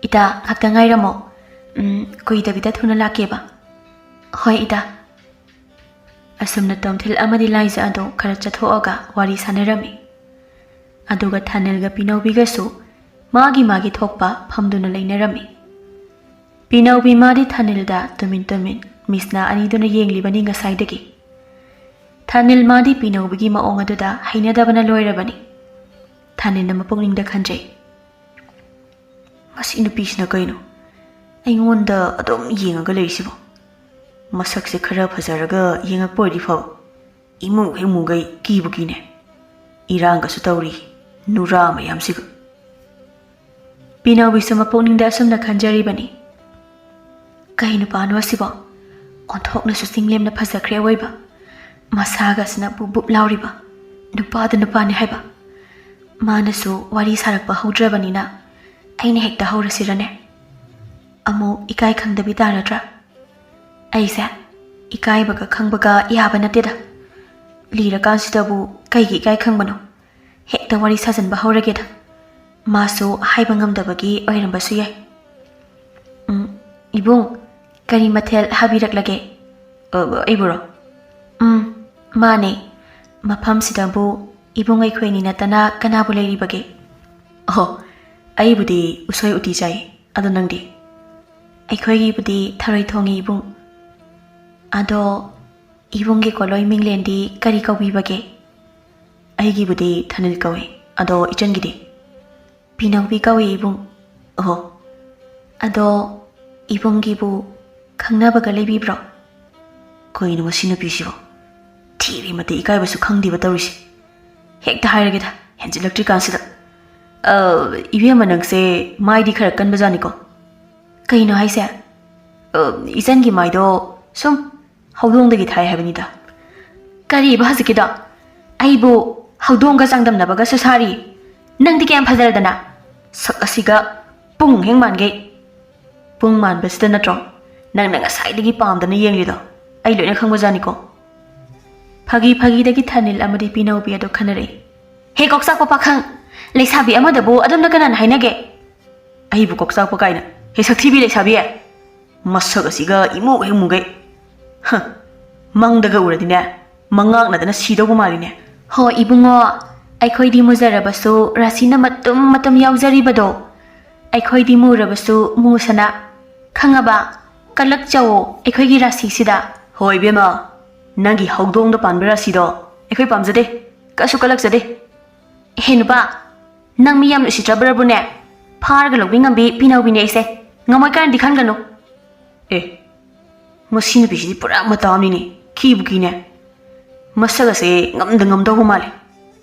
"ꯏꯇꯥ, ꯉꯥꯛꯇꯪ ꯉꯥꯏꯔꯝꯃꯣ꯫ ꯎꯝ, ꯀꯨꯏꯗꯕꯤꯗ ꯊꯨꯅ ꯂꯥꯛꯀꯦꯕ꯫" "ꯍꯣꯏ, ꯏꯇꯥ꯫" ꯑꯁꯨꯝꯅ ꯇꯣꯝꯊꯤꯜ ꯑꯃꯗꯤ ꯂꯥꯏꯖꯥ ꯑꯗꯣ ꯈꯔ ꯆꯠꯊꯣꯛꯑꯒ ꯋꯥꯔꯤ ꯁꯥꯟꯅꯔꯝꯃꯤ꯫ ꯑꯗꯨꯒ ꯊꯥꯅꯤꯜꯒ ꯄꯤꯅꯧꯕꯤꯒꯁꯨ ꯃꯥꯒꯤ ꯃꯥꯒꯤ ꯊꯣꯛꯄ ꯐꯝꯗꯨꯅ ꯂꯩꯅꯔꯝꯃꯤ꯫ ꯄꯤꯅꯧꯕꯤ ꯃꯥꯗꯤ ꯊꯥꯅꯤꯜꯗ ꯇꯨꯃꯤꯟ ꯇꯨꯃꯤꯟ ꯃꯤꯁꯅꯥ ꯑꯅꯤꯗꯨꯅ ꯌꯦꯡꯂꯤꯕꯅꯤ ꯉꯁꯥꯏꯗꯒꯤ꯫ ꯊꯥꯅꯤꯜ ꯃꯥꯗꯤ ꯄꯤꯅꯧꯕꯤꯒꯤ ꯃꯑꯣꯡ ꯑꯗꯨꯗ ꯍꯩꯅꯗꯕꯅ ꯂꯣꯏꯔꯕꯅꯤ꯫ ꯊꯥꯅꯤꯜꯅ ꯃꯄꯨꯛꯅꯤꯡꯗ ꯈꯟꯖꯩ, "ꯃꯁꯤ ꯅꯨꯄꯤꯁꯤꯅ ꯀꯩꯅꯣ ꯑꯩꯉꯣꯟꯗ ꯑꯗꯨꯝ ꯌꯦꯡꯉꯒ ꯂꯩꯔꯤꯁꯤꯕꯣ? ꯃꯁꯛꯁꯦ ꯈꯔ ꯐꯖꯔꯒ ꯌꯦꯡꯉꯛꯄ ꯑꯣꯏꯗꯤ ꯐꯕ꯫ ꯏꯃꯨ ꯍꯦꯛ ꯃꯨꯒꯩ ꯀꯤꯕꯨ ꯀꯤꯅꯦ꯫ ꯏꯔꯥꯡꯒꯁꯨ ꯇꯧꯔꯤ, ꯅꯨꯔꯥ ꯃꯌꯥꯝꯁꯤꯒ꯫" ꯄꯤꯅꯧꯕꯤꯁꯨ ꯃꯄꯨꯛꯅꯤꯡꯗ ꯑꯁꯨꯝꯅ ꯈꯟꯖꯔꯤꯕꯅꯤ꯫ "ꯀꯩ ꯅꯨꯄꯥꯅꯣ ꯑꯁꯤꯕꯣ? ꯑꯣꯟꯊꯣꯛꯅꯁꯨ ꯆꯤꯡꯂꯦꯝꯅ ꯐꯖꯈ꯭ꯔꯦ ꯑꯋꯣꯏꯕ꯫ ꯃꯁꯥꯒꯁꯤꯅ ꯕꯨꯞ ꯕꯨꯞ ꯂꯥꯎꯔꯤꯕ꯫ ꯅꯨꯄꯥꯗ ꯅꯨꯄꯥꯅꯤ ꯍꯥꯏꯕ꯫ ꯃꯥꯅꯁꯨ ꯋꯥꯔꯤ ꯁꯥꯔꯛꯄ ꯍꯧꯗ꯭ꯔꯕꯅꯤꯅ ꯑꯩꯅ ꯍꯦꯛꯇ ꯍꯧꯔꯁꯤꯔꯅꯦ? ꯑꯃꯨꯛ ꯏꯀꯥꯏ ꯈꯪꯗꯕꯤ ꯇꯥꯔꯗ꯭ꯔꯥ? ꯑꯩꯁꯦ ꯏꯀꯥꯏꯕꯒ ꯈꯪꯕꯒ ꯌꯥꯕ ꯅꯠꯇꯦꯗ꯫ ꯂꯤꯔꯀꯥꯟꯁꯤꯗꯕꯨ ꯀꯩꯒꯤ ꯏꯀꯥꯏ ꯈꯪꯕꯅꯣ? ꯍꯦꯛꯇ ꯋꯥꯔꯤ ꯁꯥꯖꯟꯕ ꯍꯧꯔꯒꯦꯗ꯫ ꯃꯥꯁꯨ ꯍꯥꯏꯕ ꯉꯝꯗꯕꯒꯤ ꯑꯣꯏꯔꯝꯕꯁꯨ ꯌꯥꯏ꯫ ꯎꯝ, ꯏꯕꯨꯡ, ꯀꯔꯤ ꯃꯊꯦꯜ ꯍꯥꯕꯤꯔꯛꯂꯒꯦ?" "ꯑ, ꯑꯩꯕꯨꯔꯣ?" "ꯎꯝ, ꯃꯥꯅꯦ꯫ ꯃꯐꯝꯁꯤꯗꯕꯨ ꯏꯕꯨꯡ ꯑꯩꯈꯣꯏꯅꯤ ꯅꯠꯇꯅ ꯀꯅꯥꯕꯨ ꯂꯩꯔꯤꯕꯒꯦ?" "ꯑꯣ, ꯑꯩꯕꯨꯗꯤ ꯎꯁꯣꯏ ꯎꯇꯤ ꯆꯥꯏ꯫ ꯑꯗꯣ ꯅꯪꯗꯤ?" "ꯑꯩꯈꯣꯏꯒꯤꯕꯨꯗꯤ ꯊꯔꯣꯏ ꯊꯣꯡꯉꯤ, ꯏꯕꯨꯡ꯫" "ꯑꯗꯣ ꯏꯕꯨꯡꯒꯤ ꯀꯣꯂꯣꯏ ꯃꯤꯡꯂꯦꯟꯗꯤ ꯀꯔꯤ ꯀꯧꯕꯤꯕꯒꯦ?" "ꯑꯩꯒꯤꯕꯨꯗꯤ ꯊꯥꯅꯤꯜ ꯀꯧꯏ꯫ ꯑꯗꯣ ꯏꯆꯟꯒꯤꯗꯤ?" "ꯄꯤꯅꯧꯕꯤ ꯀꯧꯏ, ꯏꯕꯨꯡ꯫" "ꯑꯣꯍꯣ꯫ ꯑꯗꯣ ꯏꯕꯨꯡꯒꯤꯕꯨ ꯈꯪꯅꯕꯒ ꯂꯩꯕꯤꯕ꯭ꯔꯣ?" "ꯀꯩꯅꯣ ꯃꯁꯤ ꯅꯨꯄꯤꯁꯤꯕꯣ? ꯊꯤꯔꯤ ꯃꯇꯤꯛ ꯏꯀꯥꯏꯕꯁꯨ ꯈꯪꯗꯦꯕ ꯇꯧꯔꯤꯁꯦ꯫ ꯍꯦꯛꯇ ꯍꯥꯏꯔꯒꯦꯗ, ꯍꯦꯟꯖꯤꯜꯂꯛꯇ꯭ꯔꯤꯀꯥꯟꯁꯤꯗ꯫ ꯑ, ꯏꯕꯦꯝꯃ, ꯅꯪꯁꯦ ꯃꯥꯏꯗꯤ ꯈꯔ ꯀꯟꯕꯖꯥꯠꯅꯤꯀꯣ?" ꯀꯩꯅꯣ ꯍꯥꯏꯁꯦ? ꯑ, ꯏꯆꯟꯒꯤ ꯃꯥꯏꯗꯣ ꯁꯨꯝ ꯍꯧꯗꯣꯡꯗꯒꯤ ꯊꯥꯏ ꯍꯥꯏꯕꯅꯤꯗ꯫ ꯀꯔꯤꯕ ꯍꯧꯖꯤꯛꯀꯤꯗꯣ? ꯑꯩꯕꯨ ꯍꯧꯗꯣꯡꯒ ꯆꯥꯡꯗꯝꯅꯕꯒꯁꯨ ꯁꯥꯔꯤ? ꯅꯪꯗꯤ ꯀꯌꯥꯝ ꯐꯖꯔꯗꯅ? ꯁꯛ ꯑꯁꯤꯒ ꯄꯨꯡ ꯍꯦꯛ ꯃꯥꯟꯒꯩ꯫ ꯄꯨꯡ ꯃꯥꯟꯕꯁꯤꯗ ꯅꯠꯇ꯭ꯔꯣ ꯅꯪꯅ ꯉꯁꯥꯏꯗꯒꯤ ꯄꯥꯝꯗꯅ ꯌꯦꯡꯂꯤꯗꯣ? ꯑꯩ ꯂꯣꯏꯅ ꯈꯪꯕꯖꯥꯠꯅꯤꯀꯣ꯫ ꯐꯥꯒꯤ ꯐꯥꯒꯤꯗꯒꯤ ꯊꯥꯅꯤꯜ ꯑꯃꯗꯤ ꯄꯤꯅꯧꯕꯤ ꯑꯗꯨ ꯈꯟꯅꯔꯛꯏ꯫ "ꯍꯦ ꯀꯣꯛꯆꯥꯛꯄ ꯄꯥꯈꯪ, ꯂꯩꯁꯥꯕꯤ ꯑꯃꯗꯕꯨ ꯑꯗꯨꯝꯅ ꯀꯅꯥꯅ ꯍꯥꯏꯅꯒꯦ?" "ꯑꯩꯕꯨ ꯀꯣꯛꯆꯥꯛꯄ ꯀꯥꯏꯅ? ꯍꯦ ꯁꯛꯊꯤꯕꯤ ꯂꯩꯁꯥꯕꯤ, ꯃꯁꯛ ꯑꯁꯤꯒ ꯏꯃꯨ ꯍꯦꯛ ꯃꯨꯒꯩ꯫ ꯍ, ꯃꯪꯗꯒ ꯎꯔꯗꯤꯅꯦ, ꯃꯉꯥꯛꯅꯗꯅ ꯁꯤꯗꯧꯕ ꯃꯥꯜꯂꯤꯅꯦ꯫" "ꯍꯣ ꯏꯕꯨꯡꯉꯣ, ꯑꯩꯈꯣꯏꯗꯤ ꯃꯨꯖꯔꯕꯁꯨ ꯔꯥꯁꯤꯅ ꯃꯇꯨꯝ ꯃꯇꯨꯝ ꯌꯥꯎꯖꯔꯤꯕꯗꯣ꯫ ꯑꯩꯈꯣꯏꯗꯤ ꯃꯨꯔꯕꯁꯨ ꯃꯨꯁꯅ꯫ ꯈꯪꯉꯕ? ꯀꯜꯂꯛꯆꯧꯋꯣ ꯑꯩꯈꯣꯏꯒꯤ ꯔꯥꯁꯤꯁꯤꯗ꯫" "ꯍꯣ ꯏꯕꯦꯝꯃ, ꯅꯪꯒꯤ ꯍꯧꯗꯣꯡꯗ ꯄꯥꯟꯕ ꯔꯥꯁꯤꯗꯣ ꯑꯩꯈꯣꯏ ꯄꯥꯝꯖꯗꯦ, ꯀꯩꯁꯨ ꯀꯜꯂꯛꯆꯗꯦ꯫" "ꯍꯦ ꯅꯨꯄꯥ, ꯅꯪ ꯃꯤ ꯌꯥꯝ ꯎꯁꯤꯠꯇ꯭ꯔꯕ꯭ꯔꯕꯨꯅꯦ? ꯐꯥꯔꯒ ꯂꯧꯕꯤ ꯉꯝꯕꯤ ꯄꯤꯅꯧꯕꯤꯅꯦ ꯑꯩꯁꯦ꯫ ꯉꯝꯃꯣꯏ ꯀꯥꯏꯅꯗꯤ ꯈꯟꯒꯅꯨ꯫" "ꯑꯦ, ꯃꯁꯤ ꯅꯨꯄꯤꯁꯤꯗꯤ ꯄꯨꯔꯥ ꯃꯇꯥ ꯑꯃꯅꯤꯅꯦ, ꯀꯤꯕꯨ ꯀꯤꯅꯦ꯫ ꯃꯁꯛ ꯑꯁꯦ ꯉꯝꯗ ꯉꯝꯗꯧꯕ ꯃꯥꯜꯂꯦ꯫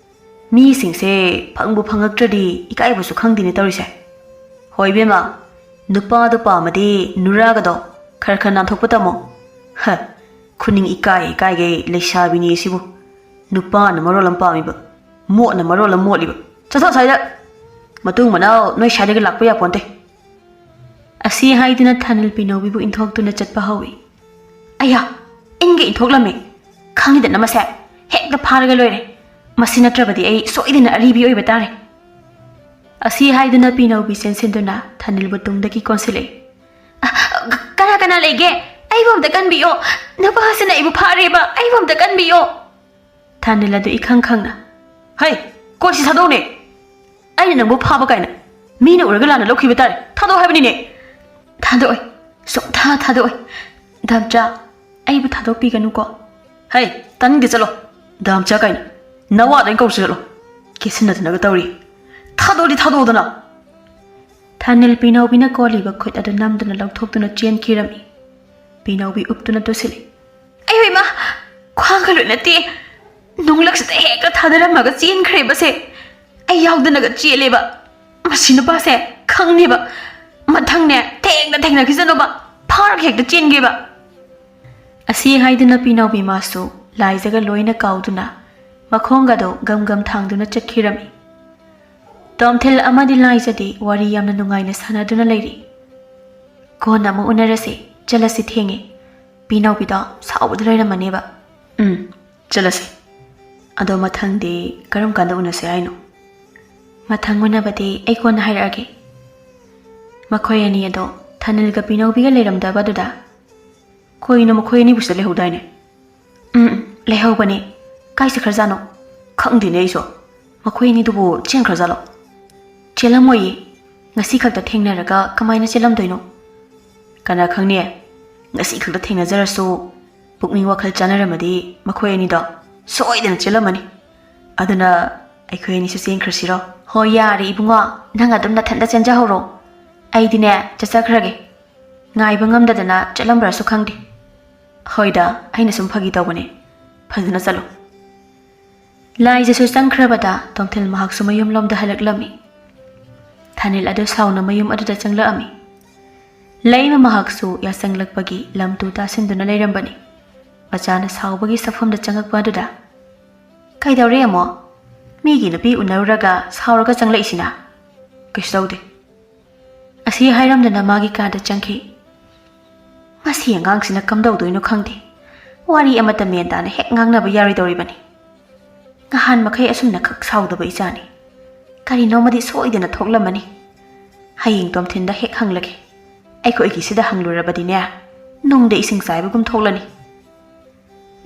ꯃꯤꯁꯤꯡꯁꯦ ꯐꯪꯕꯨ ꯐꯪꯉꯛꯇ꯭ꯔꯗꯤ ꯏꯀꯥꯏꯕꯁꯨ ꯈꯪꯗꯦꯅꯦ ꯇꯧꯔꯤꯁꯦ꯫" "ꯍꯣꯏ ꯏꯕꯦꯝꯃ, ꯅꯨꯄꯥꯗꯣ ꯄꯥꯝꯃꯗꯤ ꯅꯨꯔꯥꯒꯗꯣ ꯈꯔ ꯈꯔ ꯅꯥꯟꯊꯣꯛꯄ ꯇꯝꯃꯣ꯫" "ꯍ, ꯈꯨꯅꯤꯡ ꯏꯀꯥꯏ ꯏꯀꯥꯏꯒꯩ ꯂꯩꯁꯥꯕꯤꯅꯤ ꯁꯤꯕꯨ꯫ ꯅꯨꯄꯥꯅ ꯃꯔꯣꯜ ꯑꯃ ꯄꯥꯝꯃꯤꯕ, ꯃꯣꯠꯅ ꯃꯔꯣꯜ ꯑꯃ ꯃꯣꯠꯂꯤꯕ꯫ ꯆꯠꯊꯣꯛ ꯑꯁ꯭ꯋꯥꯏꯗ꯫ ꯃꯇꯨꯡ ꯃꯅꯥꯎ ꯅꯣꯏ ꯁ꯭ꯋꯥꯏꯗꯒ ꯂꯥꯛꯄ ꯌꯥꯄꯣꯟꯇꯦ꯫" ꯑꯁꯤ ꯍꯥꯏꯗꯨꯅ ꯊꯥꯅꯤꯜ ꯄꯤꯅꯧꯕꯤꯕꯨ ꯏꯟꯊꯣꯛꯇꯨꯅ ꯆꯠꯄ ꯍꯧꯏ꯫ "ꯑꯌꯥ, ꯏꯟꯒ ꯏꯟꯊꯣꯛꯂꯝꯃꯦ꯫ ꯈꯪꯉꯤꯗꯅ ꯃꯁꯦ꯫ ꯍꯦꯛꯇ ꯐꯥꯔꯒ ꯂꯣꯏꯔꯦ꯫ ꯃꯁꯤ ꯅꯠꯇ꯭ꯔꯕꯗꯤ ꯑꯩ ꯁꯣꯏꯗꯅ ꯑꯔꯤꯕꯤ ꯑꯣꯏꯕ ꯇꯥꯔꯦ꯫" ꯑꯁꯤ ꯍꯥꯏꯗꯨꯅ ꯄꯤꯅꯧꯕꯤ ꯆꯦꯟꯁꯤꯟꯗꯨꯅ ꯊꯥꯅꯤꯜꯕꯨ ꯇꯨꯡꯗꯒꯤ ꯀꯣꯟꯁꯤꯜꯂꯛꯏ꯫ "ꯑ, ꯀꯅꯥ ꯀꯅꯥ ꯂꯩꯒꯦ? ꯑꯩꯕꯨ ꯑꯝꯇ ꯀꯟꯕꯤꯌꯣ꯫ ꯅꯨꯄꯥꯁꯤꯅ ꯑꯩꯕꯨ ꯐꯥꯔꯦꯕ꯫ ꯑꯩꯕꯨ ꯑꯝꯇ ꯀꯟꯕꯤꯌꯣ꯫" ꯊꯥꯅꯤꯜ ꯑꯗꯨ ꯏꯈꯪ ꯈꯪꯅ, "ꯍꯩ, ꯀꯣꯛꯁꯤ ꯊꯥꯗꯣꯛꯎꯅꯦ꯫ ꯑꯩꯅ ꯅꯪꯕꯨ ꯐꯥꯕ ꯀꯥꯏꯅ꯫ ꯃꯤꯅ ꯎꯔꯒ ꯂꯥꯟꯅ ꯂꯧꯈꯤꯕ ꯇꯥꯔꯦ꯫ ꯊꯥꯗꯣꯛꯑꯣ ꯍꯥꯏꯕꯅꯤꯅꯦ꯫" "ꯊꯥꯗꯣꯛꯑꯣꯏ꯫ ꯁꯨꯡꯊꯥ ꯊꯥꯗꯣꯛꯑꯣꯏ꯫ ꯗꯥꯝꯆꯥ, ꯑꯩꯕꯨ ꯊꯥꯗꯣꯛꯄꯤꯒꯅꯨꯀꯣ꯫" "ꯍꯩ, ꯇꯥꯅꯤꯡꯗꯦ, ꯆꯠꯂꯣ꯫ ꯗꯥꯝꯆꯥ ꯀꯥꯏꯅ꯫ ꯅꯋꯥꯗ ꯑꯩꯅ ꯀꯧꯔꯨꯁꯤ ꯆꯠꯂꯣ꯫ ꯀꯦꯁꯤꯟꯅꯗꯅꯒ ꯇꯧꯔꯤ꯫ ꯊꯥꯗꯣꯛꯑꯗꯤ ꯊꯥꯗꯣꯛꯑꯣꯗꯅ꯫" ꯊꯥꯅꯤꯜ ꯄꯤꯅꯧꯕꯤꯅ ꯀꯣꯜꯂꯤꯕ ꯈꯨꯠ ꯑꯗꯨ ꯅꯝꯗꯨꯅ ꯂꯧꯊꯣꯛꯇꯨꯅ ꯆꯦꯟꯈꯤꯔꯝꯃꯤ꯫ ꯄꯤꯅꯧꯕꯤ ꯎꯞꯇꯨꯅ ꯇꯨꯁꯤꯜꯂꯤ꯫ "ꯑꯩꯌꯣ ꯏꯃꯥ! ꯈ꯭ꯋꯥꯡꯒ ꯂꯣꯏꯅ ꯇꯦꯛꯑꯦ꯫ ꯅꯨꯡꯂꯛꯁꯤꯗ ꯍꯦꯛꯇ ꯊꯥꯗꯔꯝꯃꯒ ꯆꯦꯟꯈ꯭ꯔꯦꯕꯁꯦ꯫ ꯑꯩ ꯌꯥꯎꯗꯅꯒ ꯆꯦꯜꯂꯦꯕ꯫ ꯃꯁꯤ ꯅꯨꯄꯥꯁꯦ ꯈꯪꯅꯦꯕ꯫ ꯃꯊꯪꯅꯦ, ꯊꯦꯡꯅ ꯊꯦꯡꯅꯈꯤꯁꯅꯨꯕ, ꯐꯥꯔꯒ ꯍꯦꯛꯇ ꯆꯦꯟꯒꯦꯕ꯫ ꯑꯁꯤ ꯍꯥꯏꯗꯨꯅ ꯄꯤꯅꯥꯎꯕꯤ ꯃꯥꯁꯨ ꯂꯥꯏꯖꯒ ꯂꯣꯏꯅ ꯀꯥꯎꯗꯨꯅ ꯃꯈꯣꯡꯒꯗꯣ ꯒꯝ ꯒꯝ ꯊꯥꯡꯗꯨꯅ ꯆꯠꯈꯤꯔꯝꯃꯤ꯫ ꯇꯣꯝꯊꯤꯜ ꯑꯃꯗꯤ ꯂꯥꯏꯖꯗꯤ ꯋꯥꯔꯤ ꯌꯥꯝꯅ ꯅꯨꯡꯉꯥꯏꯅ ꯁꯥꯟꯅꯗꯨꯅ ꯂꯩꯔꯤ꯫ "ꯀꯣꯟꯅ ꯑꯃꯨꯛ ꯎꯅꯔꯁꯦ, ꯆꯠꯂꯁꯤ, ꯊꯦꯡꯉꯦ꯫ ꯄꯤꯅꯥꯎꯕꯤꯗꯣ ꯁꯥꯎꯕꯗ ꯂꯩꯔꯝꯃꯅꯦꯕ꯫" "ꯎꯝ, ꯆꯠꯂꯁꯤ꯫ ꯑꯗꯣ ꯃꯊꯪꯗꯤ ꯀꯔꯝ ꯀꯥꯟꯗ ꯎꯅꯁꯦ ꯍꯥꯏꯅꯣ?" "ꯃꯊꯪ ꯎꯅꯕꯗꯤ ꯑꯩ ꯀꯣꯟꯅ ꯍꯥꯏꯔꯛꯑꯒꯦ꯫" ꯃꯈꯣꯏ ꯑꯅꯤ ꯑꯗꯣ ꯊꯥꯅꯤꯜꯒ ꯄꯤꯅꯧꯕꯤꯒ ꯂꯩꯔꯝꯗꯕꯗꯨꯗ, "ꯀꯩꯅꯣ, ꯃꯈꯣꯏ ꯑꯅꯤꯕꯨ ꯁꯤꯗ ꯂꯩꯍꯧꯗꯥꯏꯅꯦ?" "ꯎꯝ, ꯎꯝ, ꯂꯩꯍꯧꯕꯅꯦ꯫ ꯀꯥꯏ ꯆꯠꯈ꯭ꯔꯖꯥꯠꯅꯣ?" "ꯈꯪꯗꯦꯅꯦ ꯑꯩꯁꯨ꯫ ꯃꯈꯣꯏ ꯑꯅꯤꯗꯨꯕꯨ ꯆꯦꯟꯈ꯭ꯔꯖꯥꯠꯂꯣ?" "ꯆꯦꯜꯂꯝꯃꯣꯏꯌꯦ꯫ ꯉꯁꯤ ꯈꯛꯇ ꯊꯦꯡꯅꯔꯒ ꯀꯃꯥꯏꯅ ꯆꯦꯜꯂꯝꯗꯣꯏꯅꯣ?" "ꯀꯅꯥ ꯈꯪꯅꯤ? ꯉꯁꯤ ꯈꯛꯇ ꯊꯦꯡꯅꯖꯔꯁꯨ ꯄꯨꯛꯅꯤꯡ ꯋꯥꯈꯜ ꯆꯥꯟꯅꯔꯝꯃꯗꯤ ꯃꯈꯣꯏ ꯑꯅꯤꯗꯣ ꯁꯣꯏꯗꯅ ꯆꯦꯜꯂꯝꯃꯅꯤ꯫ ꯑꯗꯨꯅ ꯑꯩꯈꯣꯏ ꯑꯅꯤꯁꯨ ꯆꯦꯟꯈ꯭ꯔꯁꯤꯔꯣ?" "ꯍꯣꯏ, ꯌꯥꯔꯦ ꯏꯕꯨꯡꯉꯣ, ꯅꯪ ꯑꯗꯨꯝ ꯅꯊꯟꯇ ꯆꯦꯟꯖꯍꯧꯔꯣ꯫ ꯑꯩꯗꯤꯅꯦ, ꯆꯠꯆꯈ꯭ꯔꯒꯦ꯫ ꯉꯥꯏꯕ ꯉꯝꯗꯗꯅ ꯆꯠꯂꯝꯕ꯭ꯔꯁꯨ ꯈꯪꯗꯦ꯫" "ꯍꯣꯏꯗ, ꯑꯩꯅ ꯁꯨꯝ ꯐꯥꯒꯤ ꯇꯧꯕꯅꯦ꯫ ꯐꯖꯅ ꯆꯠꯂꯨ꯫" ꯂꯥꯏꯖꯁꯨ ꯆꯪꯈ꯭ꯔꯕꯗ ꯇꯣꯝꯊꯤꯜ ꯃꯍꯥꯛꯁꯨ ꯃꯌꯨꯝꯂꯣꯝꯗ ꯍꯜꯂꯛꯂꯝꯃꯤ꯫ ꯊꯥꯅꯤꯜ ꯑꯗꯨ ꯁꯥꯎꯅ ꯃꯌꯨꯝ ꯑꯗꯨꯗ ꯆꯪꯂꯛꯑꯝꯃꯤ꯫ ꯂꯩꯃ ꯃꯍꯥꯛꯁꯨ ꯌꯥꯆꯪꯂꯛꯄꯒꯤ ꯂꯝ ꯇꯨ ꯇꯥꯁꯤꯟꯗꯨꯅ ꯂꯩꯔꯝꯕꯅꯤ꯫ ꯃꯆꯥꯅ ꯁꯥꯎꯕꯒꯤ ꯁꯛꯐꯝꯗ ꯆꯪꯉꯛꯄ ꯑꯗꯨꯗ, "ꯀꯩꯗꯧꯔꯦ ꯑꯃꯨꯛ? ꯃꯤꯒꯤ ꯅꯨꯄꯤ ꯎꯅꯔꯨꯔꯒ ꯁꯥꯎꯔꯒ ꯆꯪꯂꯛꯏꯁꯤꯅ?" "ꯀꯩꯁꯨ ꯇꯧꯗꯦ꯫" ꯑꯁꯤ ꯍꯥꯏꯔꯝꯗꯅ ꯃꯥꯒꯤ ꯀꯥꯗ ꯆꯪꯈꯤ꯫ "ꯃꯁꯤ ꯑꯉꯥꯡꯁꯤꯅ ꯀꯝꯗꯧꯗꯣꯏꯅꯣ ꯈꯪꯗꯦ꯫ ꯋꯥꯔꯤ ꯑꯃꯠꯇ ꯃꯦꯟ ꯇꯥꯅ ꯍꯦꯛ ꯉꯥꯡꯅꯕ ꯌꯥꯔꯣꯏꯗꯧꯔꯤꯕꯅꯤ꯫ ꯅꯍꯥꯟ ꯃꯈꯩ ꯑꯁꯨꯝꯅ ꯈꯛ ꯁꯥꯎꯗꯕ ꯏꯆꯥꯅꯤ꯫ ꯀꯔꯤꯅꯣꯃꯗꯤ ꯁꯣꯏꯗꯅ ꯊꯣꯛꯂꯝꯃꯅꯤ꯫ ꯍꯌꯦꯡ ꯇꯣꯝꯊꯤꯟꯗ ꯍꯦꯛ ꯍꯪꯂꯒꯦ꯫ ꯑꯩꯈꯣꯏꯒꯤꯁꯤꯗ ꯍꯪꯂꯨꯔꯕꯗꯤꯅꯦ, ꯅꯨꯡꯗ ꯏꯁꯤꯡ ꯆꯥꯏꯕꯒꯨꯝ ꯊꯣꯛꯂꯅꯤ꯫"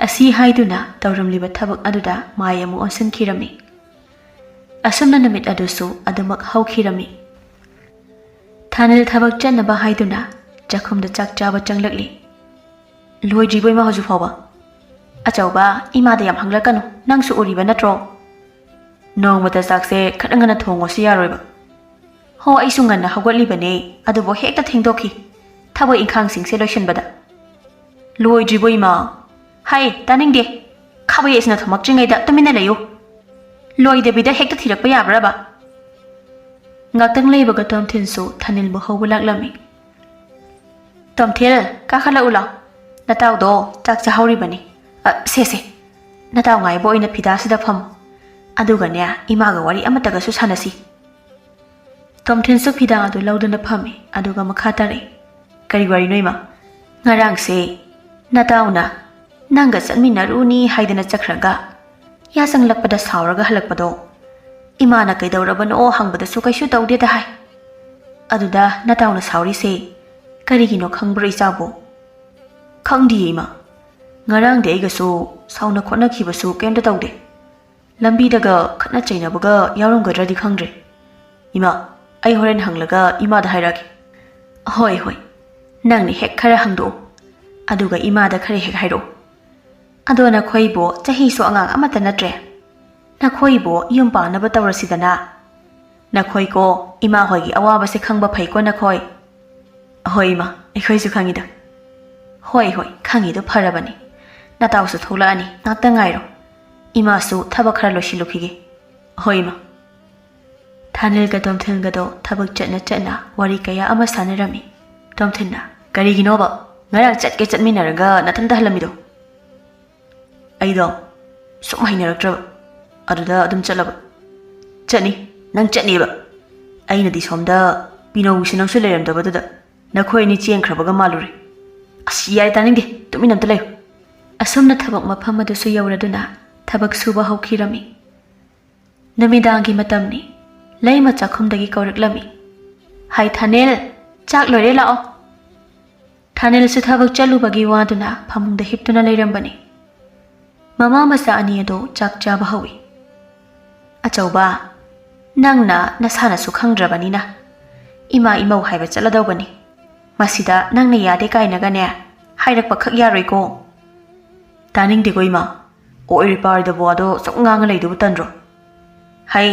ꯑꯁꯤ ꯍꯥꯏꯗꯨꯅ ꯇꯧꯔꯝꯂꯤꯕ ꯊꯕꯛ ꯑꯗꯨꯗ ꯃꯥꯏ ꯑꯃꯨꯛ ꯑꯣꯟꯁꯤꯟꯈꯤꯔꯝꯃꯤ꯫ ꯑꯁꯨꯝꯅ ꯅꯨꯃꯤꯠ ꯑꯗꯨꯁꯨ ꯑꯗꯨꯃꯛ ꯍꯧꯈꯤꯔꯝꯃꯤ꯫ ꯊꯥꯅꯤꯜ ꯊꯕꯛ ꯆꯠꯅꯕ ꯍꯥꯏꯗꯨꯅ ꯆꯥꯛꯈꯨꯝꯗ ꯆꯥꯛ ꯆꯥꯕ ꯆꯪꯂꯛꯂꯤ꯫ "ꯂꯣꯏꯗ꯭ꯔꯤꯕꯣ ꯏꯃꯥ ꯍꯧꯖꯤꯛ ꯐꯥꯎꯕ?" "ꯑꯆꯧꯕ, ꯏꯃꯥꯗ ꯌꯥꯝ ꯍꯪꯂꯛꯀꯅꯨ, ꯅꯪꯁꯨ ꯎꯔꯤꯕ ꯅꯠꯇ꯭ꯔꯣ?" "ꯅꯣꯡꯃꯇ ꯆꯥꯛꯁꯦ ꯈꯔ ꯉꯟꯅ ꯊꯣꯡꯉꯣꯁꯨ ꯌꯥꯔꯣꯏꯕ?" "ꯍꯣ, ꯑꯩꯁꯨ ꯉꯟꯅ ꯍꯧꯒꯠꯂꯤꯕꯅꯦ, ꯑꯗꯨꯕꯨ ꯍꯦꯛꯇ ꯊꯦꯡꯗꯣꯛꯈꯤ ꯊꯕꯛ ꯏꯪꯈꯥꯡꯁꯤꯡꯁꯦ ꯂꯣꯏꯁꯤꯟꯕꯗ꯫" "ꯂꯣꯏꯗ꯭ꯔꯤꯕꯣ ꯏꯃꯥ?" "ꯍꯥꯏ, ꯇꯥꯅꯤꯡꯗꯦ꯫ ꯈꯥꯕꯩ ꯑꯁꯤꯅ ꯊꯣꯝꯃꯛꯇ꯭ꯔꯤꯉꯩꯗ ꯇꯨꯃꯤꯟꯅ ꯂꯩꯌꯨ꯫ ꯂꯣꯏꯗꯕꯤꯗ ꯍꯦꯛꯇ ꯊꯤꯔꯛꯄ ꯌꯥꯕ꯭ꯔꯕ?" ꯉꯥꯛꯇꯪ ꯂꯩꯕꯒ ꯇꯣꯝꯊꯤꯟꯁꯨ ꯊꯥꯅꯤꯜꯕꯨ ꯍꯧꯕ ꯂꯥꯛꯂꯝꯃꯤ꯫ "ꯇꯣꯝꯊꯤꯜ, ꯀꯥꯈꯠꯂꯛꯎ ꯂꯥꯎ꯫ ꯅꯇꯥꯎꯗꯣ ꯆꯥꯛ ꯆꯥꯍꯧꯔꯤꯕꯅꯤ꯫ ꯑ, ꯁꯦ, ꯁꯦ꯫ ꯅꯇꯥꯎ ꯉꯥꯏꯕ ꯑꯣꯏꯅ ꯐꯤꯗꯥꯁꯤꯗ ꯐꯝꯃꯨ꯫ ꯑꯗꯨꯒꯅꯦ, ꯏꯃꯥꯒ ꯋꯥꯔꯤ ꯑꯃꯠꯇꯒꯁꯨ ꯁꯥꯟꯅꯁꯤ꯫" ꯇꯣꯝꯊꯤꯟꯁꯨ ꯐꯤꯗꯥ ꯑꯗꯨ ꯂꯧꯗꯨꯅ ꯐꯝꯃꯤ, ꯑꯗꯨꯒ ꯃꯈꯥ ꯇꯥꯔꯛꯏ꯫ "ꯀꯔꯤ ꯋꯥꯔꯤꯅꯣ, ꯏꯃꯥ?" "ꯉꯔꯥꯡꯁꯦ ꯅꯇꯥꯎꯅ ꯅꯪꯒ ꯆꯠꯃꯤꯟꯅꯔꯨꯅꯤ ꯍꯥꯏꯗꯅ ꯆꯠꯈ꯭ꯔꯒ, ꯌꯥꯆꯪꯂꯛꯄꯗ ꯁꯥꯎꯔꯒ ꯍꯜꯂꯛꯄꯗꯣ, ꯏꯃꯥꯅ ꯀꯩꯗꯧꯔꯕꯅꯣ ꯍꯪꯕꯗꯁꯨ ꯀꯩꯁꯨ ꯇꯧꯗꯦꯗ ꯍꯥꯏ꯫ ꯑꯗꯨꯗ ꯅꯇꯥꯎꯅ ꯁꯥꯎꯔꯤꯁꯦ ꯀꯔꯤꯒꯤꯅꯣ ꯈꯪꯕ꯭ꯔꯣ, ꯏꯆꯥꯕꯨ?" "ꯈꯪꯗꯤꯌꯦ, ꯏꯃꯥ꯫ ꯉꯔꯥꯡꯗꯤ ꯑꯩꯒꯁꯨ ꯁꯥꯎꯅ ꯈꯣꯠꯅꯈꯤꯕꯁꯨ ꯀꯩꯝꯇ ꯇꯧꯗꯦ꯫ ꯂꯝꯕꯤꯗꯒ ꯈꯠꯅ ꯆꯩꯅꯕꯒ ꯌꯥꯎꯔꯝꯒꯗ꯭ꯔꯗꯤ ꯈꯪꯗ꯭ꯔꯦ꯫ ꯏꯃꯥ, ꯑꯩ ꯍꯣꯔꯦꯟ ꯍꯪꯂꯒ ꯏꯃꯥꯗ ꯍꯥꯏꯔꯛꯑꯒꯦ꯫" "ꯍꯣꯏ, ꯍꯣꯏ꯫ ꯅꯪꯅ ꯍꯦꯛ ꯈꯔ ꯍꯪꯗꯣꯛꯎ꯫ ꯑꯗꯨꯒ ꯏꯃꯥꯗ ꯈꯔ ꯍꯦꯛ ꯍꯥꯏꯔꯛꯎ꯫ ꯑꯗꯣ ꯅꯈꯣꯏꯕꯨ ꯆꯍꯤꯁꯨ ꯑꯉꯥꯡ ꯑꯃꯠꯇ ꯅꯠꯇ꯭ꯔꯦ꯫ ꯅꯈꯣꯏꯕꯨ ꯌꯨꯝ ꯄꯥꯟꯅꯕ ꯇꯧꯔꯁꯤꯗꯅ꯫ ꯅꯈꯣꯏꯀꯣ, ꯏꯃꯥ ꯍꯣꯏꯒꯤ ꯑꯋꯥꯕꯁꯦ ꯈꯪꯕ ꯐꯩꯀꯣ ꯅꯈꯣꯏ꯫" "ꯍꯣꯏ, ꯏꯃꯥ, ꯑꯩꯈꯣꯏꯁꯨ ꯈꯪꯉꯤꯗ꯫" "ꯍꯣꯏ, ꯍꯣꯏ, ꯈꯪꯉꯤꯗꯣ ꯐꯔꯕꯅꯤ꯫ ꯅꯇꯥꯎꯁꯨ ꯊꯣꯛꯂꯛꯑꯅꯤ, ꯉꯥꯛꯇ ꯉꯥꯏꯔꯣ꯫ ꯏꯃꯥꯁꯨ ꯊꯕꯛ ꯈꯔ ꯂꯣꯏꯁꯤꯜꯂꯨꯈꯤꯒꯦ꯫" "ꯍꯣꯏ, ꯏꯃꯥ꯫" ꯊꯥꯅꯤꯜꯒ ꯇꯣꯝꯊꯤꯜꯒꯗꯣ ꯊꯕꯛ ꯆꯠꯅ ꯆꯠꯅ ꯋꯥꯔꯤ ꯀꯌꯥ ꯑꯃ ꯁꯥꯟꯅꯔꯝꯃꯤ꯫ ꯇꯣꯝꯊꯤꯜꯅ, "ꯀꯔꯤꯒꯤꯅꯣꯕ ꯉꯔꯥꯡ ꯆꯠꯀꯦ ꯆꯠꯃꯤꯟꯅꯔꯒ ꯅꯊꯟꯇ ꯍꯜꯂꯝꯃꯤꯗꯣ?" "ꯑꯩꯗꯣ ꯁꯨꯝ ꯍꯩꯅꯔꯛꯇ꯭ꯔꯕ, ꯑꯗꯨꯗ ꯑꯗꯨꯝ ꯆꯠꯂꯕ꯫" "ꯆꯠꯅꯤ, ꯅꯪ ꯆꯠꯅꯤꯕ꯫ ꯑꯩꯅꯗꯤ ꯁꯣꯝꯗ ꯄꯤꯅꯧꯒꯤꯁꯨ ꯅꯪꯁꯨ ꯂꯩꯔꯝꯗꯕꯗꯨꯗ ꯅꯈꯣꯏ ꯑꯅꯤ ꯆꯦꯟꯈ꯭ꯔꯕꯒ ꯃꯥꯜꯂꯨꯔꯦ꯫" "ꯑꯁ, ꯌꯥꯔꯦ, ꯇꯥꯅꯤꯡꯗꯦ, ꯇꯨꯃꯤꯟꯅ ꯑꯝꯇ ꯂꯩꯌꯨ꯫" ꯑꯁꯨꯝꯅ ꯊꯕꯛ ꯃꯐꯝ ꯑꯗꯨꯁꯨ ꯌꯧꯔꯗꯨꯅ ꯊꯕꯛ ꯁꯨꯕ ꯍꯧꯈꯤꯔꯝꯃꯤ꯫ ꯅꯨꯃꯤꯗꯥꯡꯒꯤ ꯃꯇꯝꯅꯤ꯫ ꯂꯩꯃ ꯆꯥꯛꯈꯨꯝꯗꯒꯤ ꯀꯧꯔꯛꯂꯝꯃꯤ, "ꯍꯥꯏ ꯊꯥꯅꯦꯜ, ꯆꯥꯛ ꯂꯣꯏꯔꯦ, ꯂꯥꯛꯑꯣ꯫" ꯊꯥꯅꯦꯜꯁꯨ ꯊꯕꯛ ꯆꯠꯂꯨꯕꯒꯤ ꯋꯥꯗꯨꯅ ꯐꯃꯨꯡꯗ ꯍꯤꯞꯇꯨꯅ ꯂꯩꯔꯝꯕꯅꯤ꯫ ꯃꯃꯥ ꯃꯆꯥ ꯑꯅꯤ ꯑꯗꯨ ꯆꯥꯛ ꯆꯥꯕ ꯍꯧꯏ꯫ "ꯑꯆꯧꯕ, ꯅꯪꯅ ꯅꯁꯥꯅꯁꯨ ꯈꯪꯗ꯭ꯔꯕꯅꯤꯅ ꯏꯃꯥ ꯏꯃꯧ ꯍꯥꯏꯕ ꯆꯠꯂꯗꯧꯕꯅꯤ꯫ ꯃꯁꯤꯗ ꯅꯪꯅ ꯌꯥꯗꯦ ꯀꯥꯏꯅꯒꯅꯦ ꯍꯥꯏꯔꯛꯄ ꯈꯛ ꯌꯥꯔꯣꯏꯀꯣ꯫" "ꯇꯥꯅꯤꯡꯗꯦꯀꯣ ꯏꯃꯥ, ꯑꯣꯏꯔꯤ ꯄꯥꯔꯤꯗꯕ ꯋꯥꯗꯣ ꯁꯨꯝ ꯉꯥꯡꯉ ꯂꯩꯗꯨꯕꯨ ꯇꯟꯗ꯭ꯔꯣ?" "ꯍꯩ,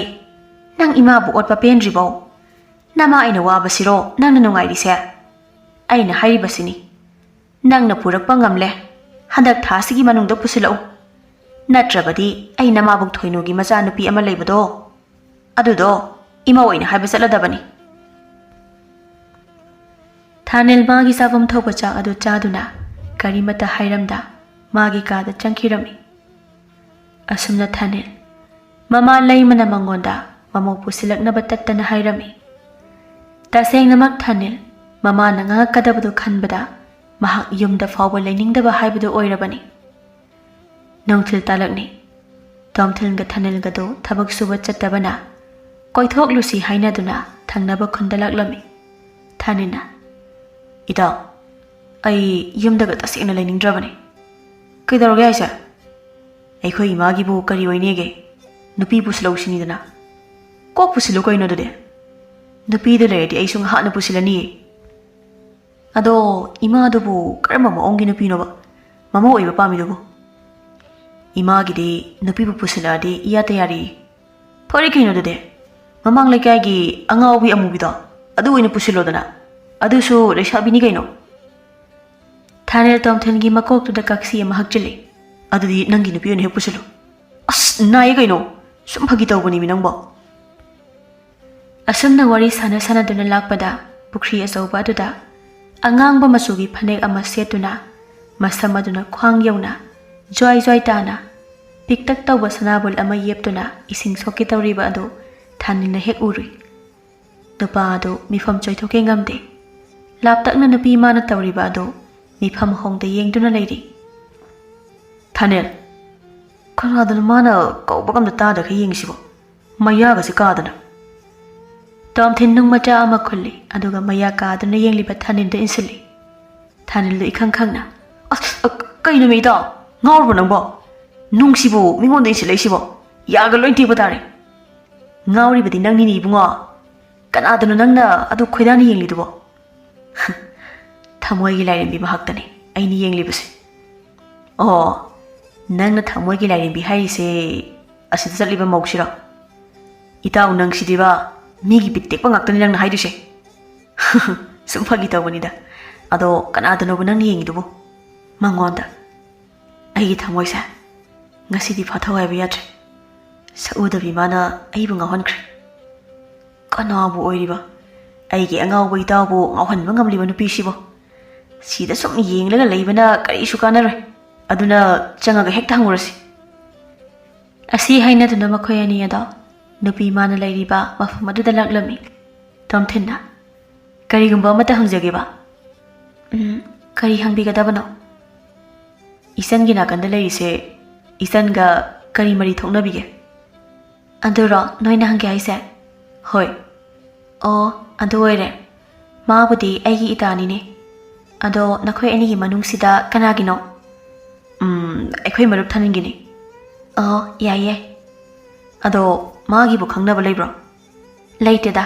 ꯅꯪ ꯏꯃꯥꯕꯨ ꯑꯣꯠꯄ ꯄꯦꯟꯗ꯭ꯔꯤꯕꯧ? ꯅꯃꯥ ꯑꯩꯅ ꯋꯥꯕꯁꯤꯔꯣ ꯅꯪꯅ ꯅꯨꯡꯉꯥꯏꯔꯤꯁꯦ? ꯑꯩꯅ ꯍꯥꯏꯔꯤꯕꯁꯤꯅꯤ, ꯅꯪꯅ ꯄꯨꯔꯛꯄ ꯉꯝꯂꯦ, ꯍꯟꯗꯛ ꯊꯥꯁꯤꯒꯤ ꯃꯅꯨꯡꯗ ꯄꯨꯁꯤꯜꯂꯛꯎ꯫ ꯅꯠꯇ꯭ꯔꯕꯗꯤ ꯑꯩ ꯅꯃꯥꯕꯨꯛ ꯊꯣꯏꯅꯨꯒꯤ ꯃꯆꯥꯅꯨꯄꯤ ꯑꯃ ꯂꯩꯕꯗꯣ, ꯑꯗꯨꯗꯣ ꯏꯃꯥ ꯑꯣꯏꯅ ꯍꯥꯏꯕ ꯆꯠꯂꯗꯕꯅꯤ꯫ ꯊꯥꯅꯤꯜ ꯃꯥꯒꯤ ꯆꯥꯐꯝ ꯊꯣꯛꯄ ꯆꯥꯛ ꯑꯗꯨ ꯆꯥꯗꯨꯅ ꯀꯔꯤꯃꯠꯇ ꯍꯥꯏꯔꯝꯗ ꯃꯥꯒꯤ ꯀꯥꯗ ꯆꯪꯈꯤꯔꯝꯃꯤ꯫ ꯑꯁꯨꯝꯅ ꯊꯥꯅꯤꯜ ꯃꯃꯥ ꯂꯩꯃꯅ ꯃꯉꯣꯟꯗ ꯃꯃꯧ ꯄꯨꯁꯤꯜꯂꯛꯅꯕ ꯇꯠꯇꯅ ꯍꯥꯏꯔꯝꯃꯤ꯫ ꯇꯁꯦꯡꯅꯃꯛ ꯊꯥꯅꯤꯜ ꯃꯃꯥꯅ ꯉꯥꯡꯉꯛꯀꯗꯕꯗꯨ ꯈꯟꯕꯗ ꯃꯍꯥꯛ ꯌꯨꯝꯗ ꯐꯥꯎꯕ ꯂꯩꯅꯤꯡꯗꯕ ꯍꯥꯏꯕꯗꯨ ꯑꯣꯏꯔꯕꯅꯤ꯫ ꯅꯨꯡꯊꯤꯜ ꯇꯥꯂꯛꯅꯤ꯫ ꯇꯣꯝꯊꯤꯟꯒ ꯊꯥꯅꯤꯜꯒꯗꯨ ꯊꯕꯛ ꯁꯨꯕ ꯆꯠꯇꯕꯅ ꯀꯣꯏꯊꯣꯛꯂꯨꯁꯤ ꯍꯥꯏꯅꯗꯨꯅ ꯊꯪꯅꯕ ꯈꯨꯟꯗ ꯂꯥꯛꯂꯝꯃꯤ꯫ ꯊꯥꯅꯤꯜꯅ, "ꯏꯇꯥꯎ, ꯑꯩ ꯌꯨꯝꯗꯒ ꯇꯁꯦꯡꯅ ꯂꯩꯅꯤꯡꯗ꯭ꯔꯕꯅꯤ꯫ ꯀꯩꯗꯧꯔꯒꯦ ꯍꯥꯏꯁꯦ? ꯑꯩꯈꯣꯏ ꯏꯃꯥꯒꯤꯕꯨ ꯀꯔꯤ ꯑꯣꯏꯅꯦꯒꯦ? ꯅꯨꯄꯤ ꯄꯨꯁꯤꯜꯂꯧꯁꯤꯅꯤꯗꯅ꯫" "ꯀꯣꯛ ꯄꯨꯁꯤꯜꯂꯨ ꯀꯩꯅꯣ ꯑꯗꯨꯗꯤ꯫ ꯅꯨꯄꯤꯗꯨ ꯂꯩꯔꯗꯤ ꯑꯩꯁꯨ ꯉꯍꯥꯛꯅ ꯄꯨꯁꯤꯜꯂꯅꯤꯌꯦ꯫ ꯑꯗꯣ ꯏꯃꯥꯗꯨꯕꯨ ꯀꯔꯝꯕ ꯃꯑꯣꯡꯒꯤ ꯅꯨꯄꯤꯅꯣꯕ ꯃꯃꯧ ꯑꯣꯏꯕ ꯄꯥꯝꯃꯤꯗꯨꯕꯨ?" "ꯏꯃꯥꯒꯤꯗꯤ ꯅꯨꯄꯤꯕꯨ ꯄꯨꯁꯤꯜꯂꯛꯑꯗꯤ ꯏꯌꯥꯗ ꯌꯥꯔꯦ꯫" "ꯐꯔꯦ ꯀꯩꯅꯣ ꯑꯗꯨꯗꯤ꯫ ꯃꯃꯥꯡ ꯂꯩꯀꯥꯏꯒꯤ ꯑꯉꯥꯎꯕꯤ ꯑꯃꯨꯕꯤꯗꯣ ꯑꯗꯨ ꯑꯣꯏꯅ ꯄꯨꯁꯤꯜꯂꯣꯗꯅ꯫ ꯑꯗꯨꯁꯨ ꯂꯩꯁꯥꯕꯤꯅꯤ ꯀꯩꯅꯣ꯫" ꯊꯥꯅꯤꯜ ꯇꯣꯝꯊꯤꯟꯒꯤ ꯃꯀꯣꯛꯇꯨꯗ ꯀꯛꯁꯤ ꯑꯃ ꯍꯛꯆꯤꯜꯂꯤ꯫ "ꯑꯗꯨꯗꯤ ꯅꯪꯒꯤ ꯅꯨꯄꯤ ꯑꯣꯏꯅ ꯍꯦꯛ ꯄꯨꯁꯤꯜꯂꯨ꯫" "ꯑꯁ, ꯅꯥꯏꯌꯦ ꯀꯩꯅꯣ꯫ ꯁꯨꯝ ꯐꯥꯒꯤ ꯇꯧꯕꯅꯤꯃꯤ ꯅꯪꯕꯣ꯫" ꯑꯁꯨꯝꯅ ꯋꯥꯔꯤ ꯁꯥꯟꯅ ꯁꯥꯟꯅꯗꯨꯅ ꯂꯥꯛꯄꯗ ꯄꯨꯈ꯭ꯔꯤ ꯑꯆꯧꯕ ꯑꯗꯨꯗ ꯑꯉꯥꯡꯕ ꯃꯆꯨꯒꯤ ꯐꯅꯦꯛ ꯑꯃ ꯁꯦꯠꯇꯨꯅ ꯃꯁꯝ ꯑꯗꯨꯅ ꯈ꯭ꯋꯥꯡ ꯌꯧꯅ ꯖ꯭ꯋꯥꯏ ꯖ꯭ꯋꯥꯏ ꯇꯥꯅ ꯄꯤꯛꯇꯛ ꯇꯧꯕ ꯁꯅꯥꯕꯨꯜ ꯑꯃ ꯌꯦꯞꯇꯨꯅ ꯏꯁꯤꯡ ꯁꯣꯛꯀꯦ ꯇꯧꯔꯤꯕ ꯑꯗꯨ ꯊꯥꯅꯤꯜꯅ ꯍꯦꯛ ꯎꯔꯨꯏ꯫ ꯅꯨꯄꯥ ꯑꯗꯨ ꯃꯤꯐꯝ ꯆꯣꯏꯊꯣꯛꯀꯦ ꯉꯝꯗꯦ꯫ ꯂꯥꯞꯇꯛꯅ ꯅꯨꯄꯤ ꯃꯥꯅ ꯇꯧꯔꯤꯕ ꯑꯗꯨ ꯃꯤꯐꯝ ꯍꯣꯡꯗ ꯌꯦꯡꯗꯨꯅ ꯂꯩꯔꯤ꯫ "ꯊꯥꯅꯤꯜ, ꯀꯅꯥꯗꯅꯣ ꯃꯥꯅ ꯀꯧꯕꯒ ꯑꯝꯇ ꯇꯥꯗꯈꯩ ꯌꯦꯡꯉꯤꯁꯤꯕꯣ? ꯃꯌꯥꯒꯁꯦ ꯀꯥꯗꯅ꯫" ꯇꯣꯝꯊꯤꯟ ꯅꯨꯡ ꯃꯆꯥ ꯑꯃ ꯈꯨꯜꯂꯤ, ꯑꯗꯨꯒ ꯃꯌꯥ ꯀꯥꯗꯨꯅ ꯌꯦꯡꯂꯤꯕ ꯊꯥꯅꯤꯜꯗ ꯏꯟꯁꯤꯜꯂꯤ꯫ ꯊꯥꯅꯤꯜꯗꯨ ꯏꯈꯪ ꯈꯪꯅ, "ꯑꯁ, ꯑ, ꯀꯩꯅꯣꯃꯤ ꯏꯇꯥꯎ? ꯉꯥꯎꯔꯕꯣ ꯅꯪꯕꯣ? ꯅꯨꯡꯁꯤꯕꯨ ꯃꯤꯉꯣꯟꯗ ꯏꯟꯁꯤꯜꯂꯛꯏꯁꯤꯕꯣ? ꯌꯥꯒ ꯂꯣꯏ ꯇꯦꯛꯄ ꯇꯥꯔꯦ꯫" "ꯉꯥꯎꯔꯤꯕꯗꯤ ꯅꯪꯅꯤꯅꯦ ꯏꯕꯨꯡꯉꯣ꯫ ꯀꯅꯥꯗꯅꯣ ꯅꯪꯅ ꯑꯗꯨ ꯈꯣꯏꯗꯥꯅ ꯌꯦꯡꯂꯤꯗꯨꯕꯣ?" "ꯊꯃꯣꯏꯒꯤ ꯂꯥꯏꯔꯦꯝꯕꯤ ꯃꯍꯥꯛꯇꯅꯤ ꯑꯩꯅ ꯌꯦꯡꯂꯤꯕꯁꯦ꯫" "ꯑꯣ, ꯅꯪꯅ ꯊꯃꯣꯏꯒꯤ ꯂꯥꯏꯔꯦꯝꯕꯤ ꯍꯥꯏꯔꯤꯁꯦ ꯑꯁꯤꯗ ꯆꯠꯂꯤꯕ ꯃꯧꯁꯤꯔꯣ? ꯏꯇꯥꯎ, ꯅꯪꯁꯤꯗꯤꯕ ꯃꯤꯒꯤ ꯕꯤꯠ ꯇꯦꯛꯄ ꯉꯥꯛꯇꯅꯤ ꯅꯪꯅ ꯍꯥꯏꯗꯣꯏꯁꯦ꯫" "ꯁꯨꯝ ꯐꯥꯒꯤ ꯇꯧꯕꯅꯤꯗ꯫ ꯑꯗꯣ ꯀꯅꯥꯗꯅꯣꯕ ꯅꯪꯅ ꯌꯦꯡꯉꯤꯗꯨꯕꯨ?" "ꯃꯉꯣꯟꯗ꯫ ꯑꯩꯒꯤ ꯊꯃꯣꯏꯁꯦ ꯉꯁꯤꯗꯤ ꯐꯥꯊꯧ ꯍꯥꯏꯕ ꯌꯥꯗ꯭ꯔꯦ꯫ ꯁꯛꯎꯗꯕꯤ ꯃꯥꯅ ꯑꯩꯕꯨ ꯉꯥꯎꯍꯟꯈ꯭ꯔꯦ꯫" ꯀꯅꯥꯕꯨ ꯑꯣꯏꯔꯤꯕ? ꯑꯩꯒꯤ ꯑꯉꯥꯎꯕ ꯏꯇꯥꯎꯕꯨ ꯉꯥꯎꯍꯟꯕ ꯉꯝꯂꯤꯕ ꯅꯨꯄꯤꯁꯤꯕꯨ? ꯁꯤꯗ ꯁꯨꯝ ꯌꯦꯡꯂꯒ ꯂꯩꯕꯅ ꯀꯔꯤꯁꯨ ꯀꯥꯟꯅꯔꯣꯏ꯫ ꯑꯗꯨꯅ ꯆꯪꯉꯒ ꯍꯦꯛꯇ ꯍꯪꯉꯨꯔꯁꯤ꯫ ꯑꯁꯤ ꯍꯥꯏꯅꯗꯨꯅ ꯃꯈꯣꯏ ꯑꯅꯤ ꯑꯗꯣ ꯅꯨꯄꯤ ꯃꯥꯅ ꯂꯩꯔꯤꯕ ꯃꯐꯝ ꯑꯗꯨꯗ ꯂꯥꯛꯂꯝꯃꯤ꯫ ꯇꯣꯝꯊꯤꯟꯅ, "ꯀꯔꯤꯒꯨꯝꯕ ꯑꯃꯠꯇ ꯍꯪꯖꯒꯦꯕ?" "ꯎꯝ, ꯀꯔꯤ ꯍꯪꯕꯤꯒꯗꯕꯅꯣ?" "ꯏꯆꯟꯒꯤ ꯅꯥꯀꯟꯗ ꯂꯩꯔꯤꯁꯦ, ꯏꯆꯟꯒ ꯀꯔꯤ ꯃꯔꯤ ꯊꯣꯛꯅꯕꯤꯒꯦ?" "ꯑꯗꯨꯔꯣ ꯅꯣꯏꯅ ꯍꯪꯒꯦ ꯍꯥꯏꯁꯦ?" "ꯍꯣꯏ꯫" "ꯑꯣ, ꯑꯗꯨ ꯑꯣꯏꯔꯦ꯫ ꯃꯥꯕꯨꯗꯤ ꯑꯩꯒꯤ ꯏꯇꯥꯅꯤꯅꯦ꯫ ꯑꯗꯣ ꯅꯈꯣꯏ ꯑꯅꯤꯒꯤ ꯃꯅꯨꯡꯁꯤꯗ ꯀꯅꯥꯒꯤꯅꯣ?" "ꯎꯝ, ꯑꯩꯈꯣꯏ ꯃꯔꯨꯞ ꯊꯥꯅꯤꯟꯒꯤꯅꯤ꯫" "ꯑꯣ, ꯌꯥꯏ ꯌꯥꯏ꯫" "ꯑꯗꯣ ꯃꯥꯒꯤꯕꯨ ꯈꯪꯅꯕ ꯂꯩꯕ꯭ꯔꯣ?" "ꯂꯩꯇꯦꯗ꯫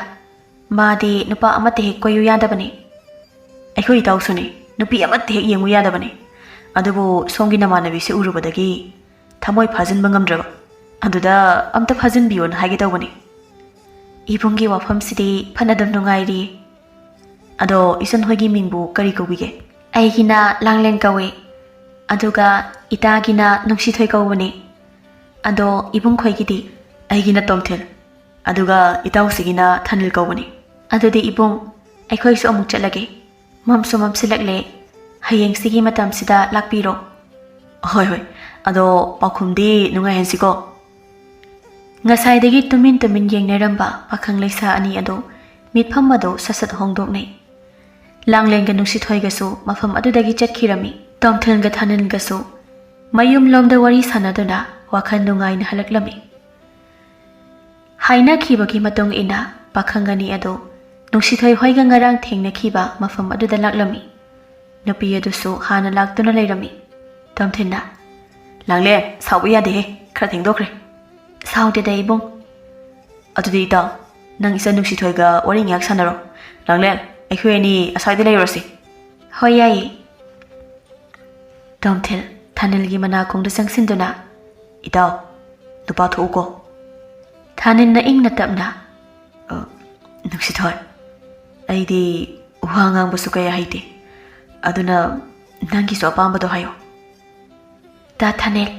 ꯃꯥꯗꯤ ꯅꯨꯄꯥ ꯑꯃꯠꯇ ꯍꯦꯛ ꯀꯣꯏꯌꯨ ꯌꯥꯗꯕꯅꯤ꯫" "ꯑꯩꯈꯣꯏ ꯏꯇꯥꯎꯁꯨꯅꯤ, ꯅꯨꯄꯤ ꯑꯃꯠꯇ ꯍꯦꯛ ꯌꯦꯡꯉꯨ ꯌꯥꯗꯕꯅꯤ꯫ ꯑꯗꯨꯕꯨ ꯁꯣꯝꯒꯤ ꯅꯃꯥꯟꯅꯕꯤꯁꯦ ꯎꯔꯨꯕꯗꯒꯤ ꯊꯃꯣꯏ ꯐꯥꯖꯤꯟꯕ ꯉꯝꯗ꯭ꯔꯕ꯫ ꯑꯗꯨꯗ ꯑꯝꯇ ꯐꯥꯖꯤꯟꯕꯤꯌꯣꯅ ꯍꯥꯏꯒꯦ ꯇꯧꯕꯅꯤ꯫" "ꯏꯕꯨꯡꯒꯤ ꯋꯥꯐꯝꯁꯤꯗꯤ ꯐꯅꯗꯨꯝ ꯅꯨꯡꯉꯥꯏꯔꯤ꯫ ꯑꯗꯣ ꯏꯆꯟ ꯍꯣꯏꯒꯤ ꯃꯤꯡꯕꯨ ꯀꯔꯤ ꯀꯧꯕꯤꯒꯦ?" "ꯑꯩꯒꯤꯅ ꯂꯥꯡꯂꯦꯟ ꯀꯧꯏ, ꯑꯗꯨꯒ ꯏꯇꯥꯒꯤꯅ ꯅꯨꯡꯁꯤꯊꯣꯏ ꯀꯧꯕꯅꯤ꯫ ꯑꯗꯣ ꯏꯕꯨꯡ ꯈꯣꯏꯒꯤꯗꯤ?" "ꯑꯩꯒꯤꯅ ꯇꯣꯝꯊꯤꯜ, ꯑꯗꯨꯒ ꯏꯇꯥꯎꯁꯤꯒꯤꯅ ꯊꯥꯅꯤꯜ ꯀꯧꯕꯅꯤ꯫" "ꯑꯗꯨꯗꯤ ꯏꯕꯨꯡ, ꯑꯩꯈꯣꯏꯁꯨ ꯑꯃꯨꯛ ꯆꯠꯂꯒꯦ꯫ ꯃꯝꯁꯨ ꯃꯝꯁꯤꯜꯂꯛꯂꯦ꯫ ꯍꯌꯦꯡꯁꯤꯒꯤ ꯃꯇꯝꯁꯤꯗ ꯂꯥꯛꯄꯤꯔꯣ꯫" "ꯍꯣꯏ, ꯍꯣꯏ꯫ ꯑꯗꯣ ꯄꯥꯎꯈꯨꯝꯗꯤ ꯅꯨꯡꯉꯥꯏꯍꯟꯁꯤꯀꯣ꯫" ꯉꯁꯥꯏꯗꯒꯤ ꯇꯨꯃꯤꯟ ꯇꯨꯃꯤꯟ ꯌꯦꯡꯅꯔꯝꯕ ꯄꯥꯈꯪ ꯂꯩꯁꯥ ꯑꯅꯤ ꯑꯗꯨ ꯃꯤꯠꯐꯝ ꯑꯗꯨ ꯁꯠ ꯁꯠ ꯍꯣꯡꯗꯣꯛꯅꯩ꯫ ꯂꯥꯡꯂꯦꯟꯒ ꯅꯨꯡꯁꯤꯊꯣꯏꯒꯁꯨ ꯃꯐꯝ ꯑꯗꯨꯗꯒꯤ ꯆꯠꯈꯤꯔꯝꯃꯤ꯫ ꯇꯣꯝꯊꯤꯜꯒ ꯊꯥꯅꯤꯜꯒꯁꯨ ꯃꯌꯨꯝꯂꯣꯝꯗ ꯋꯥꯔꯤ ꯁꯥꯟꯅꯗꯨꯅ ꯋꯥꯈꯜ ꯅꯨꯡꯉꯥꯏꯅ ꯍꯜꯂꯛꯂꯝꯃꯤ꯫ ꯍꯥꯏꯅꯈꯤꯕꯒꯤ ꯃꯇꯨꯡ ꯏꯟꯅ ꯄꯥꯈꯪ ꯑꯅꯤ ꯑꯗꯨ ꯅꯨꯡꯁꯤꯊꯣꯏ ꯍꯣꯏꯒ ꯉꯔꯥꯡ ꯊꯦꯡꯅꯈꯤꯕ ꯃꯐꯝ ꯑꯗꯨꯗ ꯂꯥꯛꯂꯝꯃꯤ꯫ ꯅꯨꯄꯤ ꯑꯗꯨꯁꯨ ꯍꯥꯟꯅ ꯂꯥꯛꯇꯨꯅ ꯂꯩꯔꯝꯃꯤ꯫ ꯇꯣꯝꯊꯤꯟꯅ, "ꯂꯥꯡꯂꯦꯟ, ꯁꯥꯎꯕ ꯌꯥꯗꯦꯍꯦ, ꯈꯔ ꯊꯦꯡꯗꯣꯛꯈ꯭ꯔꯦ꯫" "ꯁꯥꯎꯗꯦꯗ ꯏꯕꯨꯡ꯫" "ꯑꯗꯨꯗꯤ ꯏꯇꯥꯎ, ꯅꯪ ꯏꯆꯟ ꯅꯨꯡꯁꯤꯊꯣꯏꯒ ꯋꯥꯔꯤ ꯉꯥꯏꯍꯥꯛ ꯁꯥꯟꯅꯔꯣ꯫ ꯂꯥꯡꯂꯦꯟ, ꯑꯩꯈꯣꯏ ꯑꯅꯤ ꯑꯁ꯭ꯋꯥꯏꯗ ꯂꯩꯔꯨꯔꯁꯤ꯫" "ꯍꯣꯏ, ꯌꯥꯏꯌꯦ꯫" ꯇꯣꯝꯊꯤꯜ ꯊꯥꯅꯤꯜꯒꯤ ꯃꯅꯥꯀꯣꯡꯗ ꯆꯪꯁꯤꯟꯗꯨꯅ, "ꯏꯇꯥꯎ, ꯅꯨꯄꯥ ꯊꯣꯛꯎꯀꯣ꯫" ꯊꯥꯅꯤꯜꯅ ꯏꯪꯅ ꯇꯞꯅ, "ꯑ, ꯅꯨꯡꯁꯤꯊꯣꯏ, ꯑꯩꯗꯤ ꯋꯥ ꯉꯥꯡꯕꯁꯨ ꯀꯌꯥ ꯍꯩꯇꯦ, ꯑꯗꯨꯅ ꯅꯪꯒꯤꯁꯨ ꯑꯄꯥꯝꯕꯗꯣ ꯍꯥꯏꯌꯣ꯫" "ꯗꯥ ꯊꯥꯅꯤꯜ,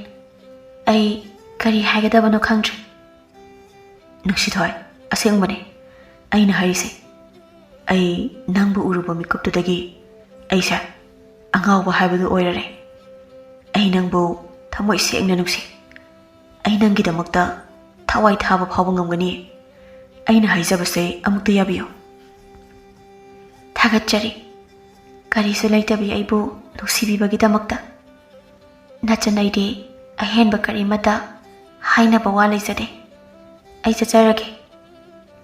ꯑꯩ ꯀꯔꯤ ꯍꯥꯏꯒꯗꯕꯅꯣ ꯈꯪꯗ꯭ꯔꯦ꯫" "ꯅꯨꯡꯁꯤꯊꯣꯏ, ꯑꯁꯦꯡꯕꯅꯦ, ꯑꯩꯅ ꯍꯥꯏꯔꯤꯁꯦ, ꯑꯩ ꯅꯪꯕꯨ ꯎꯔꯨꯕ ꯃꯤꯀꯨꯞꯇꯨꯗꯒꯤ ꯑꯩꯁꯦ ꯑꯉꯥꯎꯕ ꯍꯥꯏꯕꯗꯨ ꯑꯣꯏꯔꯔꯦ꯫ ꯑꯩ ꯅꯪꯕꯨ ꯊꯃꯣꯏ ꯁꯦꯡꯅ ꯅꯨꯡꯁꯤ꯫ ꯑꯩ ꯅꯪꯒꯤꯗꯃꯛꯇ ꯊꯋꯥꯏ ꯊꯥꯕ ꯐꯥꯎꯕ ꯉꯝꯒꯅꯤ꯫ ꯑꯩꯅ ꯍꯥꯏꯖꯕꯁꯦ ꯑꯃꯨꯛꯇ ꯌꯥꯕꯤꯌꯨ꯫ ꯊꯥꯒꯠꯆꯔꯤ꯫ ꯀꯔꯤꯁꯨ ꯂꯩꯇꯕꯤ ꯑꯩꯕꯨ ꯅꯨꯡꯁꯤꯕꯤꯕꯒꯤꯗꯃꯛꯇ꯫ ꯅꯆꯟ, ꯑꯩꯗꯤ ꯑꯍꯦꯟꯕ ꯀꯔꯤꯃꯠꯇ ꯍꯥꯏꯅꯕ ꯋꯥ ꯂꯩꯖꯗꯦ꯫ ꯑꯩ ꯆꯠꯆꯔꯒꯦ꯫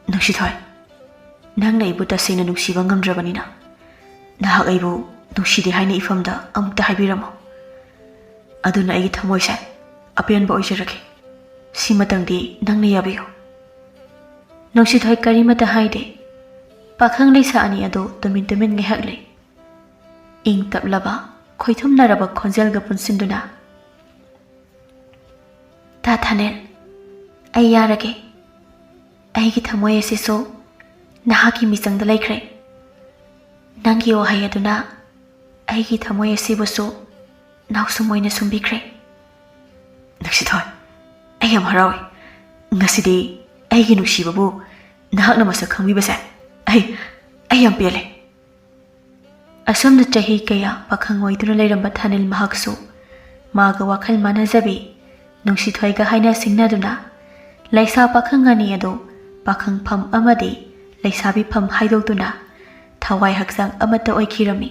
ꯅꯨꯡꯁꯤꯊꯣꯏ, ꯅꯪꯅ ꯑꯩꯕꯨ ꯇꯁꯦꯡꯅ ꯅꯨꯡꯁꯤꯕ ꯉꯝꯗ꯭ꯔꯕꯅꯤꯅ, ꯅꯍꯥꯛ ꯑꯩꯕꯨ ꯅꯨꯡꯁꯤꯗꯦ ꯍꯥꯏꯅ ꯏꯐꯝꯗ ꯑꯃꯨꯛꯇ ꯍꯥꯏꯕꯤꯔꯝꯃꯨ꯫ ꯑꯗꯨꯅ ꯑꯩꯒꯤ ꯊꯃꯣꯏꯁꯦ ꯑꯄꯦꯟꯕ ꯑꯣꯏꯖꯔꯒꯦ꯫ ꯁꯤꯃꯇꯪꯗꯤ ꯅꯪꯅ ꯌꯥꯕꯤꯌꯨ꯫ ꯅꯨꯡꯁꯤꯊꯣꯏ ꯀꯔꯤꯃꯠꯇ ꯍꯥꯏꯗꯦ꯫ ꯄꯥꯈꯪ ꯂꯩꯁꯥ ꯑꯅꯤ ꯑꯗꯨ ꯇꯨꯃꯤꯟ ꯇꯨꯃꯤꯟ ꯉꯥꯏꯍꯥꯛ ꯂꯩ꯫ ꯏꯪ ꯇꯞꯂꯕ, ꯈꯣꯏꯊꯨꯝꯅꯔꯕ ꯈꯣꯟꯖꯦꯜꯒ ꯄꯨꯟꯁꯤꯟꯗꯨꯅ, "ꯇꯥ ꯊꯥꯅꯦꯜ, ꯑꯩ ꯌꯥꯔꯒꯦ꯫ ꯑꯩꯒꯤ ꯊꯃꯣꯏ ꯑꯁꯤꯁꯨ ꯅꯍꯥꯛꯀꯤ ꯃꯤꯆꯪꯗ ꯂꯩꯈ꯭ꯔꯦ꯫ ꯅꯪꯒꯤ ꯋꯥꯍꯩ ꯑꯗꯨꯅ ꯑꯩꯒꯤ ꯊꯃꯣꯏ ꯑꯁꯤꯕꯨꯁꯨ ꯅꯥꯎꯁꯨꯝ ꯑꯣꯏꯅ ꯁꯨꯝꯕꯤꯈ꯭ꯔꯦ꯫" "ꯅꯨꯡꯁꯤꯊꯣꯏ, ꯑꯩ ꯌꯥꯝ ꯍꯔꯥꯎꯏ꯫ ꯉꯁꯤꯗꯤ ꯑꯩꯒꯤ ꯅꯨꯡꯁꯤꯕꯕꯨ ꯅꯍꯥꯛꯅ ꯃꯁꯛ ꯈꯪꯕꯤꯕꯁꯦ ꯑꯩ, ꯑꯩ ꯌꯥꯝ ꯄꯦꯜꯂꯦ꯫" ꯑꯁꯨꯝꯅ ꯆꯍꯤ ꯀꯌꯥ ꯄꯥꯈꯪ ꯑꯣꯏꯗꯨꯅ ꯂꯩꯔꯝꯕ ꯊꯥꯅꯤꯜ ꯃꯍꯥꯛꯁꯨ ꯃꯥꯒ ꯋꯥꯈꯜ ꯃꯥꯟꯅꯖꯕꯤ ꯅꯨꯡꯁꯤꯊꯣꯏꯒ ꯍꯥꯏꯅ ꯁꯤꯡꯅꯗꯨꯅ, ꯂꯩꯁꯥ ꯄꯥꯈꯪ ꯑꯅꯤ ꯑꯗꯨ ꯄꯥꯈꯪꯐꯝ ꯑꯃꯗꯤ ꯂꯩꯁꯥꯕꯤꯐꯝ ꯍꯥꯏꯗꯣꯛꯇꯨꯅ, ꯊꯋꯥꯏ ꯍꯛꯆꯥꯡ ꯑꯃꯠꯇ ꯑꯣꯏꯈꯤꯔꯝꯃꯤ꯫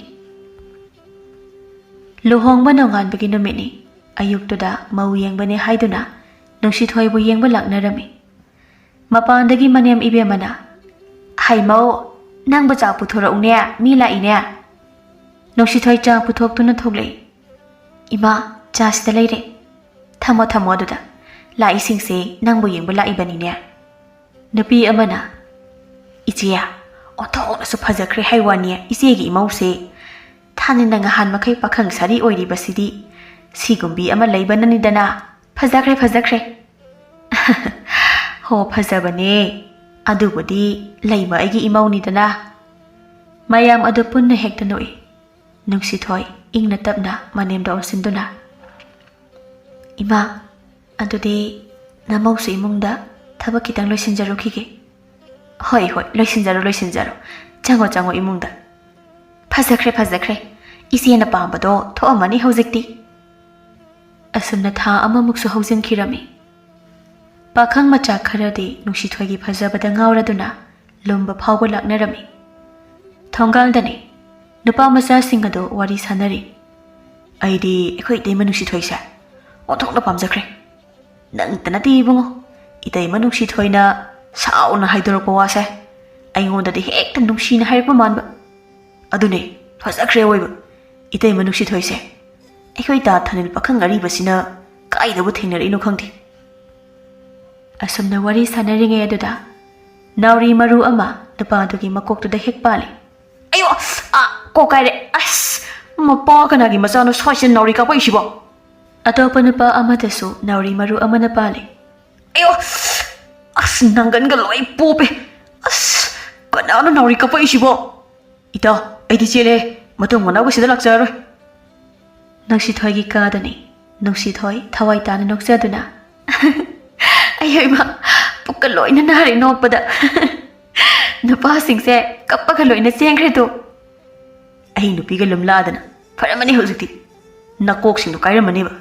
ꯂꯨꯍꯣꯡꯕ ꯅꯣꯡꯉꯥꯟꯕꯒꯤ ꯅꯨꯃꯤꯠꯅꯤ꯫ ꯑꯌꯨꯛꯇꯨꯗ ꯃꯧ ꯌꯦꯡꯕꯅꯤ ꯍꯥꯏꯗꯨꯅ ꯅꯨꯡꯁꯤꯊꯣꯏꯕꯨ ꯌꯦꯡꯕ ꯂꯥꯛꯅꯔꯝꯃꯤ꯫ ꯃꯄꯥꯟꯗꯒꯤ ꯃꯅꯦꯝ ꯏꯕꯦꯝꯃꯅ, "ꯍꯩ ꯃꯧ, ꯅꯪꯕꯨ ꯆꯥ ꯄꯨꯊꯣꯔꯛꯎꯅꯦ, ꯃꯤ ꯂꯥꯛꯏꯅꯦ꯫" ꯅꯨꯡꯁꯤꯊꯣꯏ ꯆꯥ ꯄꯨꯊꯣꯛꯇꯨꯅ ꯊꯣꯛꯂꯛꯏ꯫ "ꯏꯃꯥ, ꯆꯥ ꯁꯤꯗ ꯂꯩꯔꯦ꯫ ꯊꯝꯃꯣ, ꯊꯝꯃꯣ ꯑꯗꯨꯗ꯫ ꯂꯥꯛꯏꯁꯤꯡꯁꯦ ꯅꯪꯕꯨ ꯌꯦꯡꯕ ꯂꯥꯛꯏꯕꯅꯤꯅꯦ꯫" ꯅꯨꯄꯤ ꯑꯃꯅ, "ꯏꯆꯦ, ꯑꯣꯟꯊꯣꯛꯅꯁꯨ ꯐꯖꯈ꯭ꯔꯦ ꯍꯥꯏ ꯋꯥꯅꯤ ꯏꯆꯦꯒꯤ ꯏꯃꯧꯁꯦ꯫ ꯊꯥꯅꯤꯅ ꯉꯍꯥꯟ ꯃꯈꯩ ꯄꯥꯈꯪ ꯁꯥꯔꯤ ꯑꯣꯏꯔꯤꯕꯁꯤꯗꯤ ꯁꯤꯒꯨꯝꯕꯤ ꯑꯃ ꯂꯩꯕꯅꯅꯤꯗꯅ꯫ ꯐꯖꯈ꯭ꯔꯦ, ꯐꯖꯈ꯭ꯔꯦ꯫" "ꯍꯣ, ꯐꯖꯕꯅꯦ꯫ ꯑꯗꯨꯕꯨꯗꯤ ꯂꯩꯃ ꯑꯩꯒꯤ ꯏꯃꯧꯅꯤꯗꯅ꯫" ꯃꯌꯥꯝ ꯑꯗꯨ ꯄꯨꯟꯅ ꯍꯦꯛꯇ ꯅꯣꯛꯏ꯫ ꯅꯨꯡꯁꯤꯊꯣꯏ ꯏꯪꯅ ꯇꯞꯅ ꯃꯅꯦꯝꯗ ꯑꯣꯟꯁꯤꯟꯗꯨꯅ, "ꯏꯃꯥ, ꯑꯗꯨꯗꯤ ꯅꯃꯧꯁꯨ ꯏꯃꯨꯡꯗ ꯊꯕꯛ ꯈꯤꯇꯪ ꯂꯣꯏꯁꯤꯟꯖꯔꯨꯈꯤꯒꯦ꯫" "ꯍꯣꯏ, ꯍꯣꯏ, ꯂꯣꯏꯁꯤꯟꯖꯔꯣ, ꯂꯣꯏꯁꯤꯟꯖꯔꯣ꯫ ꯆꯪꯉꯣ, ꯆꯪꯉꯣ ꯏꯃꯨꯡꯗ꯫ ꯐꯖꯈ꯭ꯔꯦ, ꯐꯖꯈ꯭ꯔꯦ꯫ ꯏꯆꯦꯅ ꯄꯥꯝꯕꯗꯣ ꯊꯣꯛꯑꯝꯃꯅꯤ ꯍꯧꯖꯤꯛꯇꯤ꯫" ꯑꯁꯨꯝꯅ ꯊꯥ ꯑꯃꯃꯨꯛꯁꯨ ꯍꯧꯖꯤꯟꯈꯤꯔꯝꯃꯤ꯫ ꯄꯥꯈꯪ ꯃꯆꯥ ꯈꯔꯗꯤ ꯅꯨꯡꯁꯤꯊꯣꯏꯒꯤ ꯐꯖꯕꯗ ꯉꯥꯎꯔꯗꯨꯅ ꯂꯨꯝꯕ ꯐꯥꯎꯕ ꯂꯥꯛꯅꯔꯝꯃꯤ꯫ ꯊꯣꯡꯒꯥꯜꯗꯅꯤ ꯅꯨꯄꯥ ꯃꯆꯥꯁꯤꯡ ꯑꯗꯨ ꯋꯥꯔꯤ ꯁꯥꯟꯅꯔꯤ꯫ "ꯑꯩꯗꯤ ꯑꯩꯈꯣꯏ ꯏꯇꯩꯃ ꯅꯨꯡꯁꯤꯊꯣꯏꯁꯦ ꯑꯣꯟꯊꯣꯛꯅ ꯄꯥꯝꯖꯈ꯭ꯔꯦ꯫ ꯅꯪꯇ ꯅꯠꯇꯦ ꯏꯕꯨꯡꯉꯣ, ꯏꯇꯩꯃ ꯅꯨꯡꯁꯤꯊꯣꯏꯅ ꯁꯥꯎꯅ ꯍꯥꯏꯗꯣꯔꯛꯄ ꯋꯥꯁꯦ ꯑꯩꯉꯣꯟꯗꯗꯤ ꯍꯦꯛꯇ ꯅꯨꯡꯁꯤꯅ ꯍꯥꯏꯔꯛꯄ ꯃꯥꯟꯕ꯫ ꯑꯗꯨꯅꯦ, ꯐꯖꯈ꯭ꯔꯦ ꯑꯣꯏꯕ꯫ ꯏꯇꯩꯃ ꯅꯨꯡꯁꯤꯊꯣꯏꯁꯦ ꯑꯩꯈꯣꯏ ꯇꯥ ꯊꯥꯅꯤꯜ ꯄꯥꯈꯪ ꯑꯔꯤꯕꯁꯤꯅ ꯀꯥꯏꯗꯕꯨ ꯊꯦꯡꯅꯔꯛꯏꯅꯣ ꯈꯪꯗꯦ꯫" ꯑꯁꯨꯝꯅ ꯋꯥꯔꯤ ꯁꯥꯟꯅꯔꯤꯉꯩ ꯑꯗꯨꯗ ꯅꯥꯎꯔꯤ ꯃꯔꯨ ꯑꯃ ꯅꯨꯄꯥꯗꯨꯒꯤ ꯃꯀꯣꯛꯇꯨꯗ ꯍꯦꯛ ꯄꯥꯜꯂꯤ꯫ "ꯑꯌꯣ! ꯑꯥ, ꯀꯣꯛ ꯀꯥꯏꯔꯦ꯫ ꯑꯁ, ꯃꯄꯥ ꯀꯅꯥꯒꯤ ꯃꯆꯥꯅꯣ ꯁ꯭ꯋꯥꯏꯁꯤꯗ ꯅꯥꯎꯔꯤ ꯀꯥꯞꯄꯛꯏꯁꯤꯕꯣ?" ꯑꯇꯣꯞꯄ ꯅꯨꯄꯥ ꯑꯃꯗꯁꯨ ꯅꯥꯎꯔꯤ ꯃꯔꯨ ꯑꯃꯅ ꯄꯥꯜꯂꯤ꯫ "ꯑꯌꯣ! ꯑꯁ, ꯅꯪꯒꯟꯒ ꯂꯣꯏ ꯄꯣꯞꯄꯦ꯫ ꯑꯁ, ꯀꯅꯥꯅꯣ ꯅꯥꯎꯔꯤ ꯀꯥꯞꯄꯛꯏꯁꯤꯕꯣ? ꯏꯇꯥ, ꯑꯩꯗꯤ ꯆꯦꯜꯂꯦ꯫ ꯃꯇꯨꯡ ꯃꯅꯥꯎꯒ ꯁꯤꯗ ꯂꯥꯛꯆꯔꯔꯣꯏ꯫" ꯅꯨꯡꯁꯤꯊꯣꯏꯒꯤ ꯀꯥꯗꯅꯤ꯫ ꯅꯨꯡꯁꯤꯊꯣꯏ ꯊꯋꯥꯏ ꯇꯥꯅ ꯅꯣꯛꯆꯗꯨꯅ, "ꯑꯌꯣ ꯏꯃꯥ, ꯄꯨꯛꯀ ꯂꯣꯏꯅ ꯅꯥꯔꯦ ꯅꯣꯛꯄꯗ꯫ ꯅꯨꯄꯥꯁꯤꯡꯁꯦ ꯀꯞꯄꯒ ꯂꯣꯏꯅ ꯆꯦꯟꯈ꯭ꯔꯦꯗꯣ꯫" "ꯑꯩ ꯅꯨꯄꯤꯒ ꯂꯨꯝꯂꯛꯑꯗꯅ ꯐꯔꯝꯃꯅꯤ ꯍꯧꯖꯤꯛꯇꯤ꯫ ꯅꯀꯣꯛꯁꯤꯡꯗꯣ ꯀꯥꯏꯔꯝꯃꯅꯦꯕ꯫"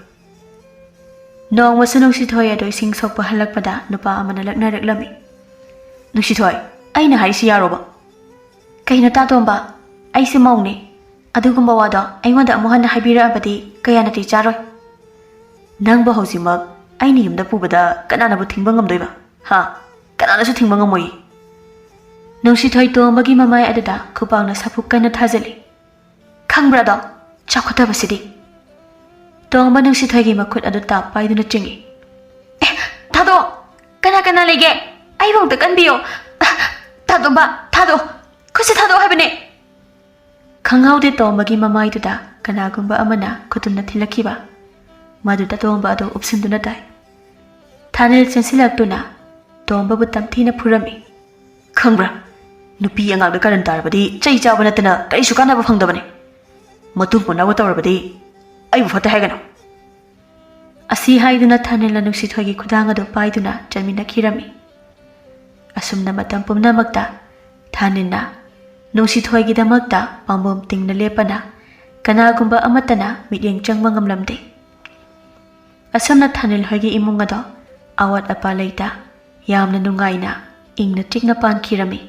ꯅꯣꯡꯃꯁꯨ ꯅꯨꯡꯁꯤꯊꯣꯏ ꯑꯗꯣ ꯏꯁꯤꯡ ꯁꯣꯛꯄ ꯍꯜꯂꯛꯄꯗ ꯅꯨꯄꯥ ꯑꯃꯅ ꯂꯛꯅꯔꯛꯂꯝꯃꯤ꯫ "ꯅꯨꯡꯁꯤꯊꯣꯏ, ꯑꯩꯅ ꯍꯥꯏꯔꯤꯁꯤ ꯌꯥꯔꯣꯕ?" "ꯀꯩꯅꯣ ꯇꯥꯇꯣꯝꯕ? ꯑꯩꯁꯦ ꯃꯧꯅꯦ꯫ ꯑꯗꯨꯒꯨꯝꯕ ꯋꯥꯗꯣ ꯑꯩꯉꯣꯟꯗ ꯑꯃꯨꯛ ꯍꯟꯅ ꯍꯥꯏꯕꯤꯔꯛꯑꯕꯗꯤ ꯀꯌꯥ ꯅꯥꯇꯩ ꯆꯥꯔꯣꯏ꯫" "ꯅꯪꯕꯨ ꯍꯧꯖꯤꯛꯃꯛ ꯑꯩꯅ ꯌꯨꯝꯗ ꯄꯨꯕꯗ ꯀꯅꯥꯅꯕꯨ ꯊꯤꯡꯕ ꯉꯝꯗꯣꯏꯕ? ꯍꯥ? ꯀꯅꯥꯅꯁꯨ ꯊꯤꯡꯕ ꯉꯝꯃꯣꯏ꯫" ꯅꯨꯡꯁꯤꯊꯣꯏ ꯇꯣꯝꯕꯒꯤ ꯃꯃꯥꯏ ꯑꯗꯨꯗ ꯈꯨꯄꯥꯛꯅ ꯁꯥꯐꯨ ꯀꯟꯅ ꯊꯥꯖꯤꯜꯂꯤ꯫ "ꯈꯪꯕ꯭ꯔꯥꯗꯣ? ꯆꯥꯎꯈꯠꯇꯕꯁꯤꯗꯤ!" ꯇꯣꯝꯕ ꯅꯨꯡꯁꯤꯊꯣꯏꯒꯤ ꯃꯈꯨꯠ ꯑꯗꯨ ꯇꯥꯞ ꯄꯥꯏꯗꯨꯅ ꯆꯤꯡꯏ꯫ "ꯑꯦ, ꯊꯥꯗꯣꯛꯑꯣ! ꯀꯅꯥ ꯀꯅꯥ ꯂꯩꯒꯦ? ꯑꯩꯕꯨ ꯑꯝꯇ ꯀꯟꯕꯤꯌꯣ! ꯊꯥꯗꯣꯛꯄ, ꯊꯥꯗꯣꯛꯑꯣ! ꯈꯨꯠꯁꯦ ꯊꯥꯗꯣꯛꯑꯣ ꯍꯥꯏꯕꯅꯦ!" ꯈꯪꯍꯧꯗꯦ ꯇꯣꯝꯕꯒꯤ ꯃꯃꯥꯏꯗꯨꯗ ꯀꯅꯥꯒꯨꯝꯕ ꯑꯃꯅ ꯈꯨꯇꯨꯝꯅ ꯊꯤꯜꯂꯛꯈꯤꯕ꯫ ꯃꯗꯨꯗ ꯇꯣꯝꯕ ꯑꯗꯨ ꯎꯞꯁꯤꯟꯗꯨꯅ ꯇꯥꯏ꯫ ꯊꯥꯅꯤꯜ ꯆꯦꯟꯁꯤꯜꯂꯛꯇꯨꯅ ꯇꯣꯝꯕꯕꯨ ꯇꯝꯊꯤꯅ ꯐꯨꯔꯝꯃꯤ꯫ "ꯈꯪꯕ꯭ꯔꯥ? ꯅꯨꯄꯤ ꯑꯉꯥꯡꯗ ꯀꯔꯟ ꯇꯥꯔꯕꯗꯤ ꯆꯩ ꯆꯥꯕ ꯅꯠꯇꯅ ꯀꯔꯤꯁꯨ ꯀꯥꯟꯅꯕ ꯐꯪꯗꯕꯅꯦ꯫ ꯃꯇꯨꯡ ꯃꯅꯥꯎꯒ ꯇꯧꯔꯕꯗꯤ ꯑꯩꯕꯨ ꯐꯠꯇꯦ ꯍꯥꯏꯒꯅꯨ꯫" ꯑꯁꯤ ꯍꯥꯏꯗꯨꯅ ꯊꯥꯅꯤꯜꯅ ꯅꯨꯡꯁꯤꯊꯣꯏꯒꯤ ꯈꯨꯗꯥꯡ ꯑꯗꯨ ꯄꯥꯏꯗꯨꯅ ꯆꯠꯃꯤꯟꯅꯈꯤꯔꯝꯃꯤ꯫ ꯑꯁꯨꯝꯅ ꯃꯇꯝ ꯄꯨꯝꯅꯃꯛꯇ ꯊꯥꯅꯤꯜꯅ ꯅꯨꯡꯁꯤꯊꯣꯏꯒꯤꯗꯃꯛꯇ ꯄꯥꯝꯕꯣꯝ ꯇꯤꯡꯅ ꯂꯦꯞꯄꯅ ꯀꯅꯥꯒꯨꯝꯕ ꯑꯃꯠꯇꯅ ꯃꯤꯠꯌꯦꯡ ꯆꯪꯕ ꯉꯝꯂꯝꯗꯦ꯫ ꯑꯁꯨꯝꯅ ꯊꯥꯅꯤꯜ ꯍꯣꯏꯒꯤ ꯏꯃꯨꯡ ꯑꯗꯣ ꯑꯋꯥꯠ ꯑꯄꯥ ꯂꯩꯇ ꯌꯥꯝꯅ ꯅꯨꯡꯉꯥꯏꯅ ꯏꯪꯅ ꯆꯤꯛꯅ ꯄꯥꯟꯈꯤꯔꯝꯃꯤ꯫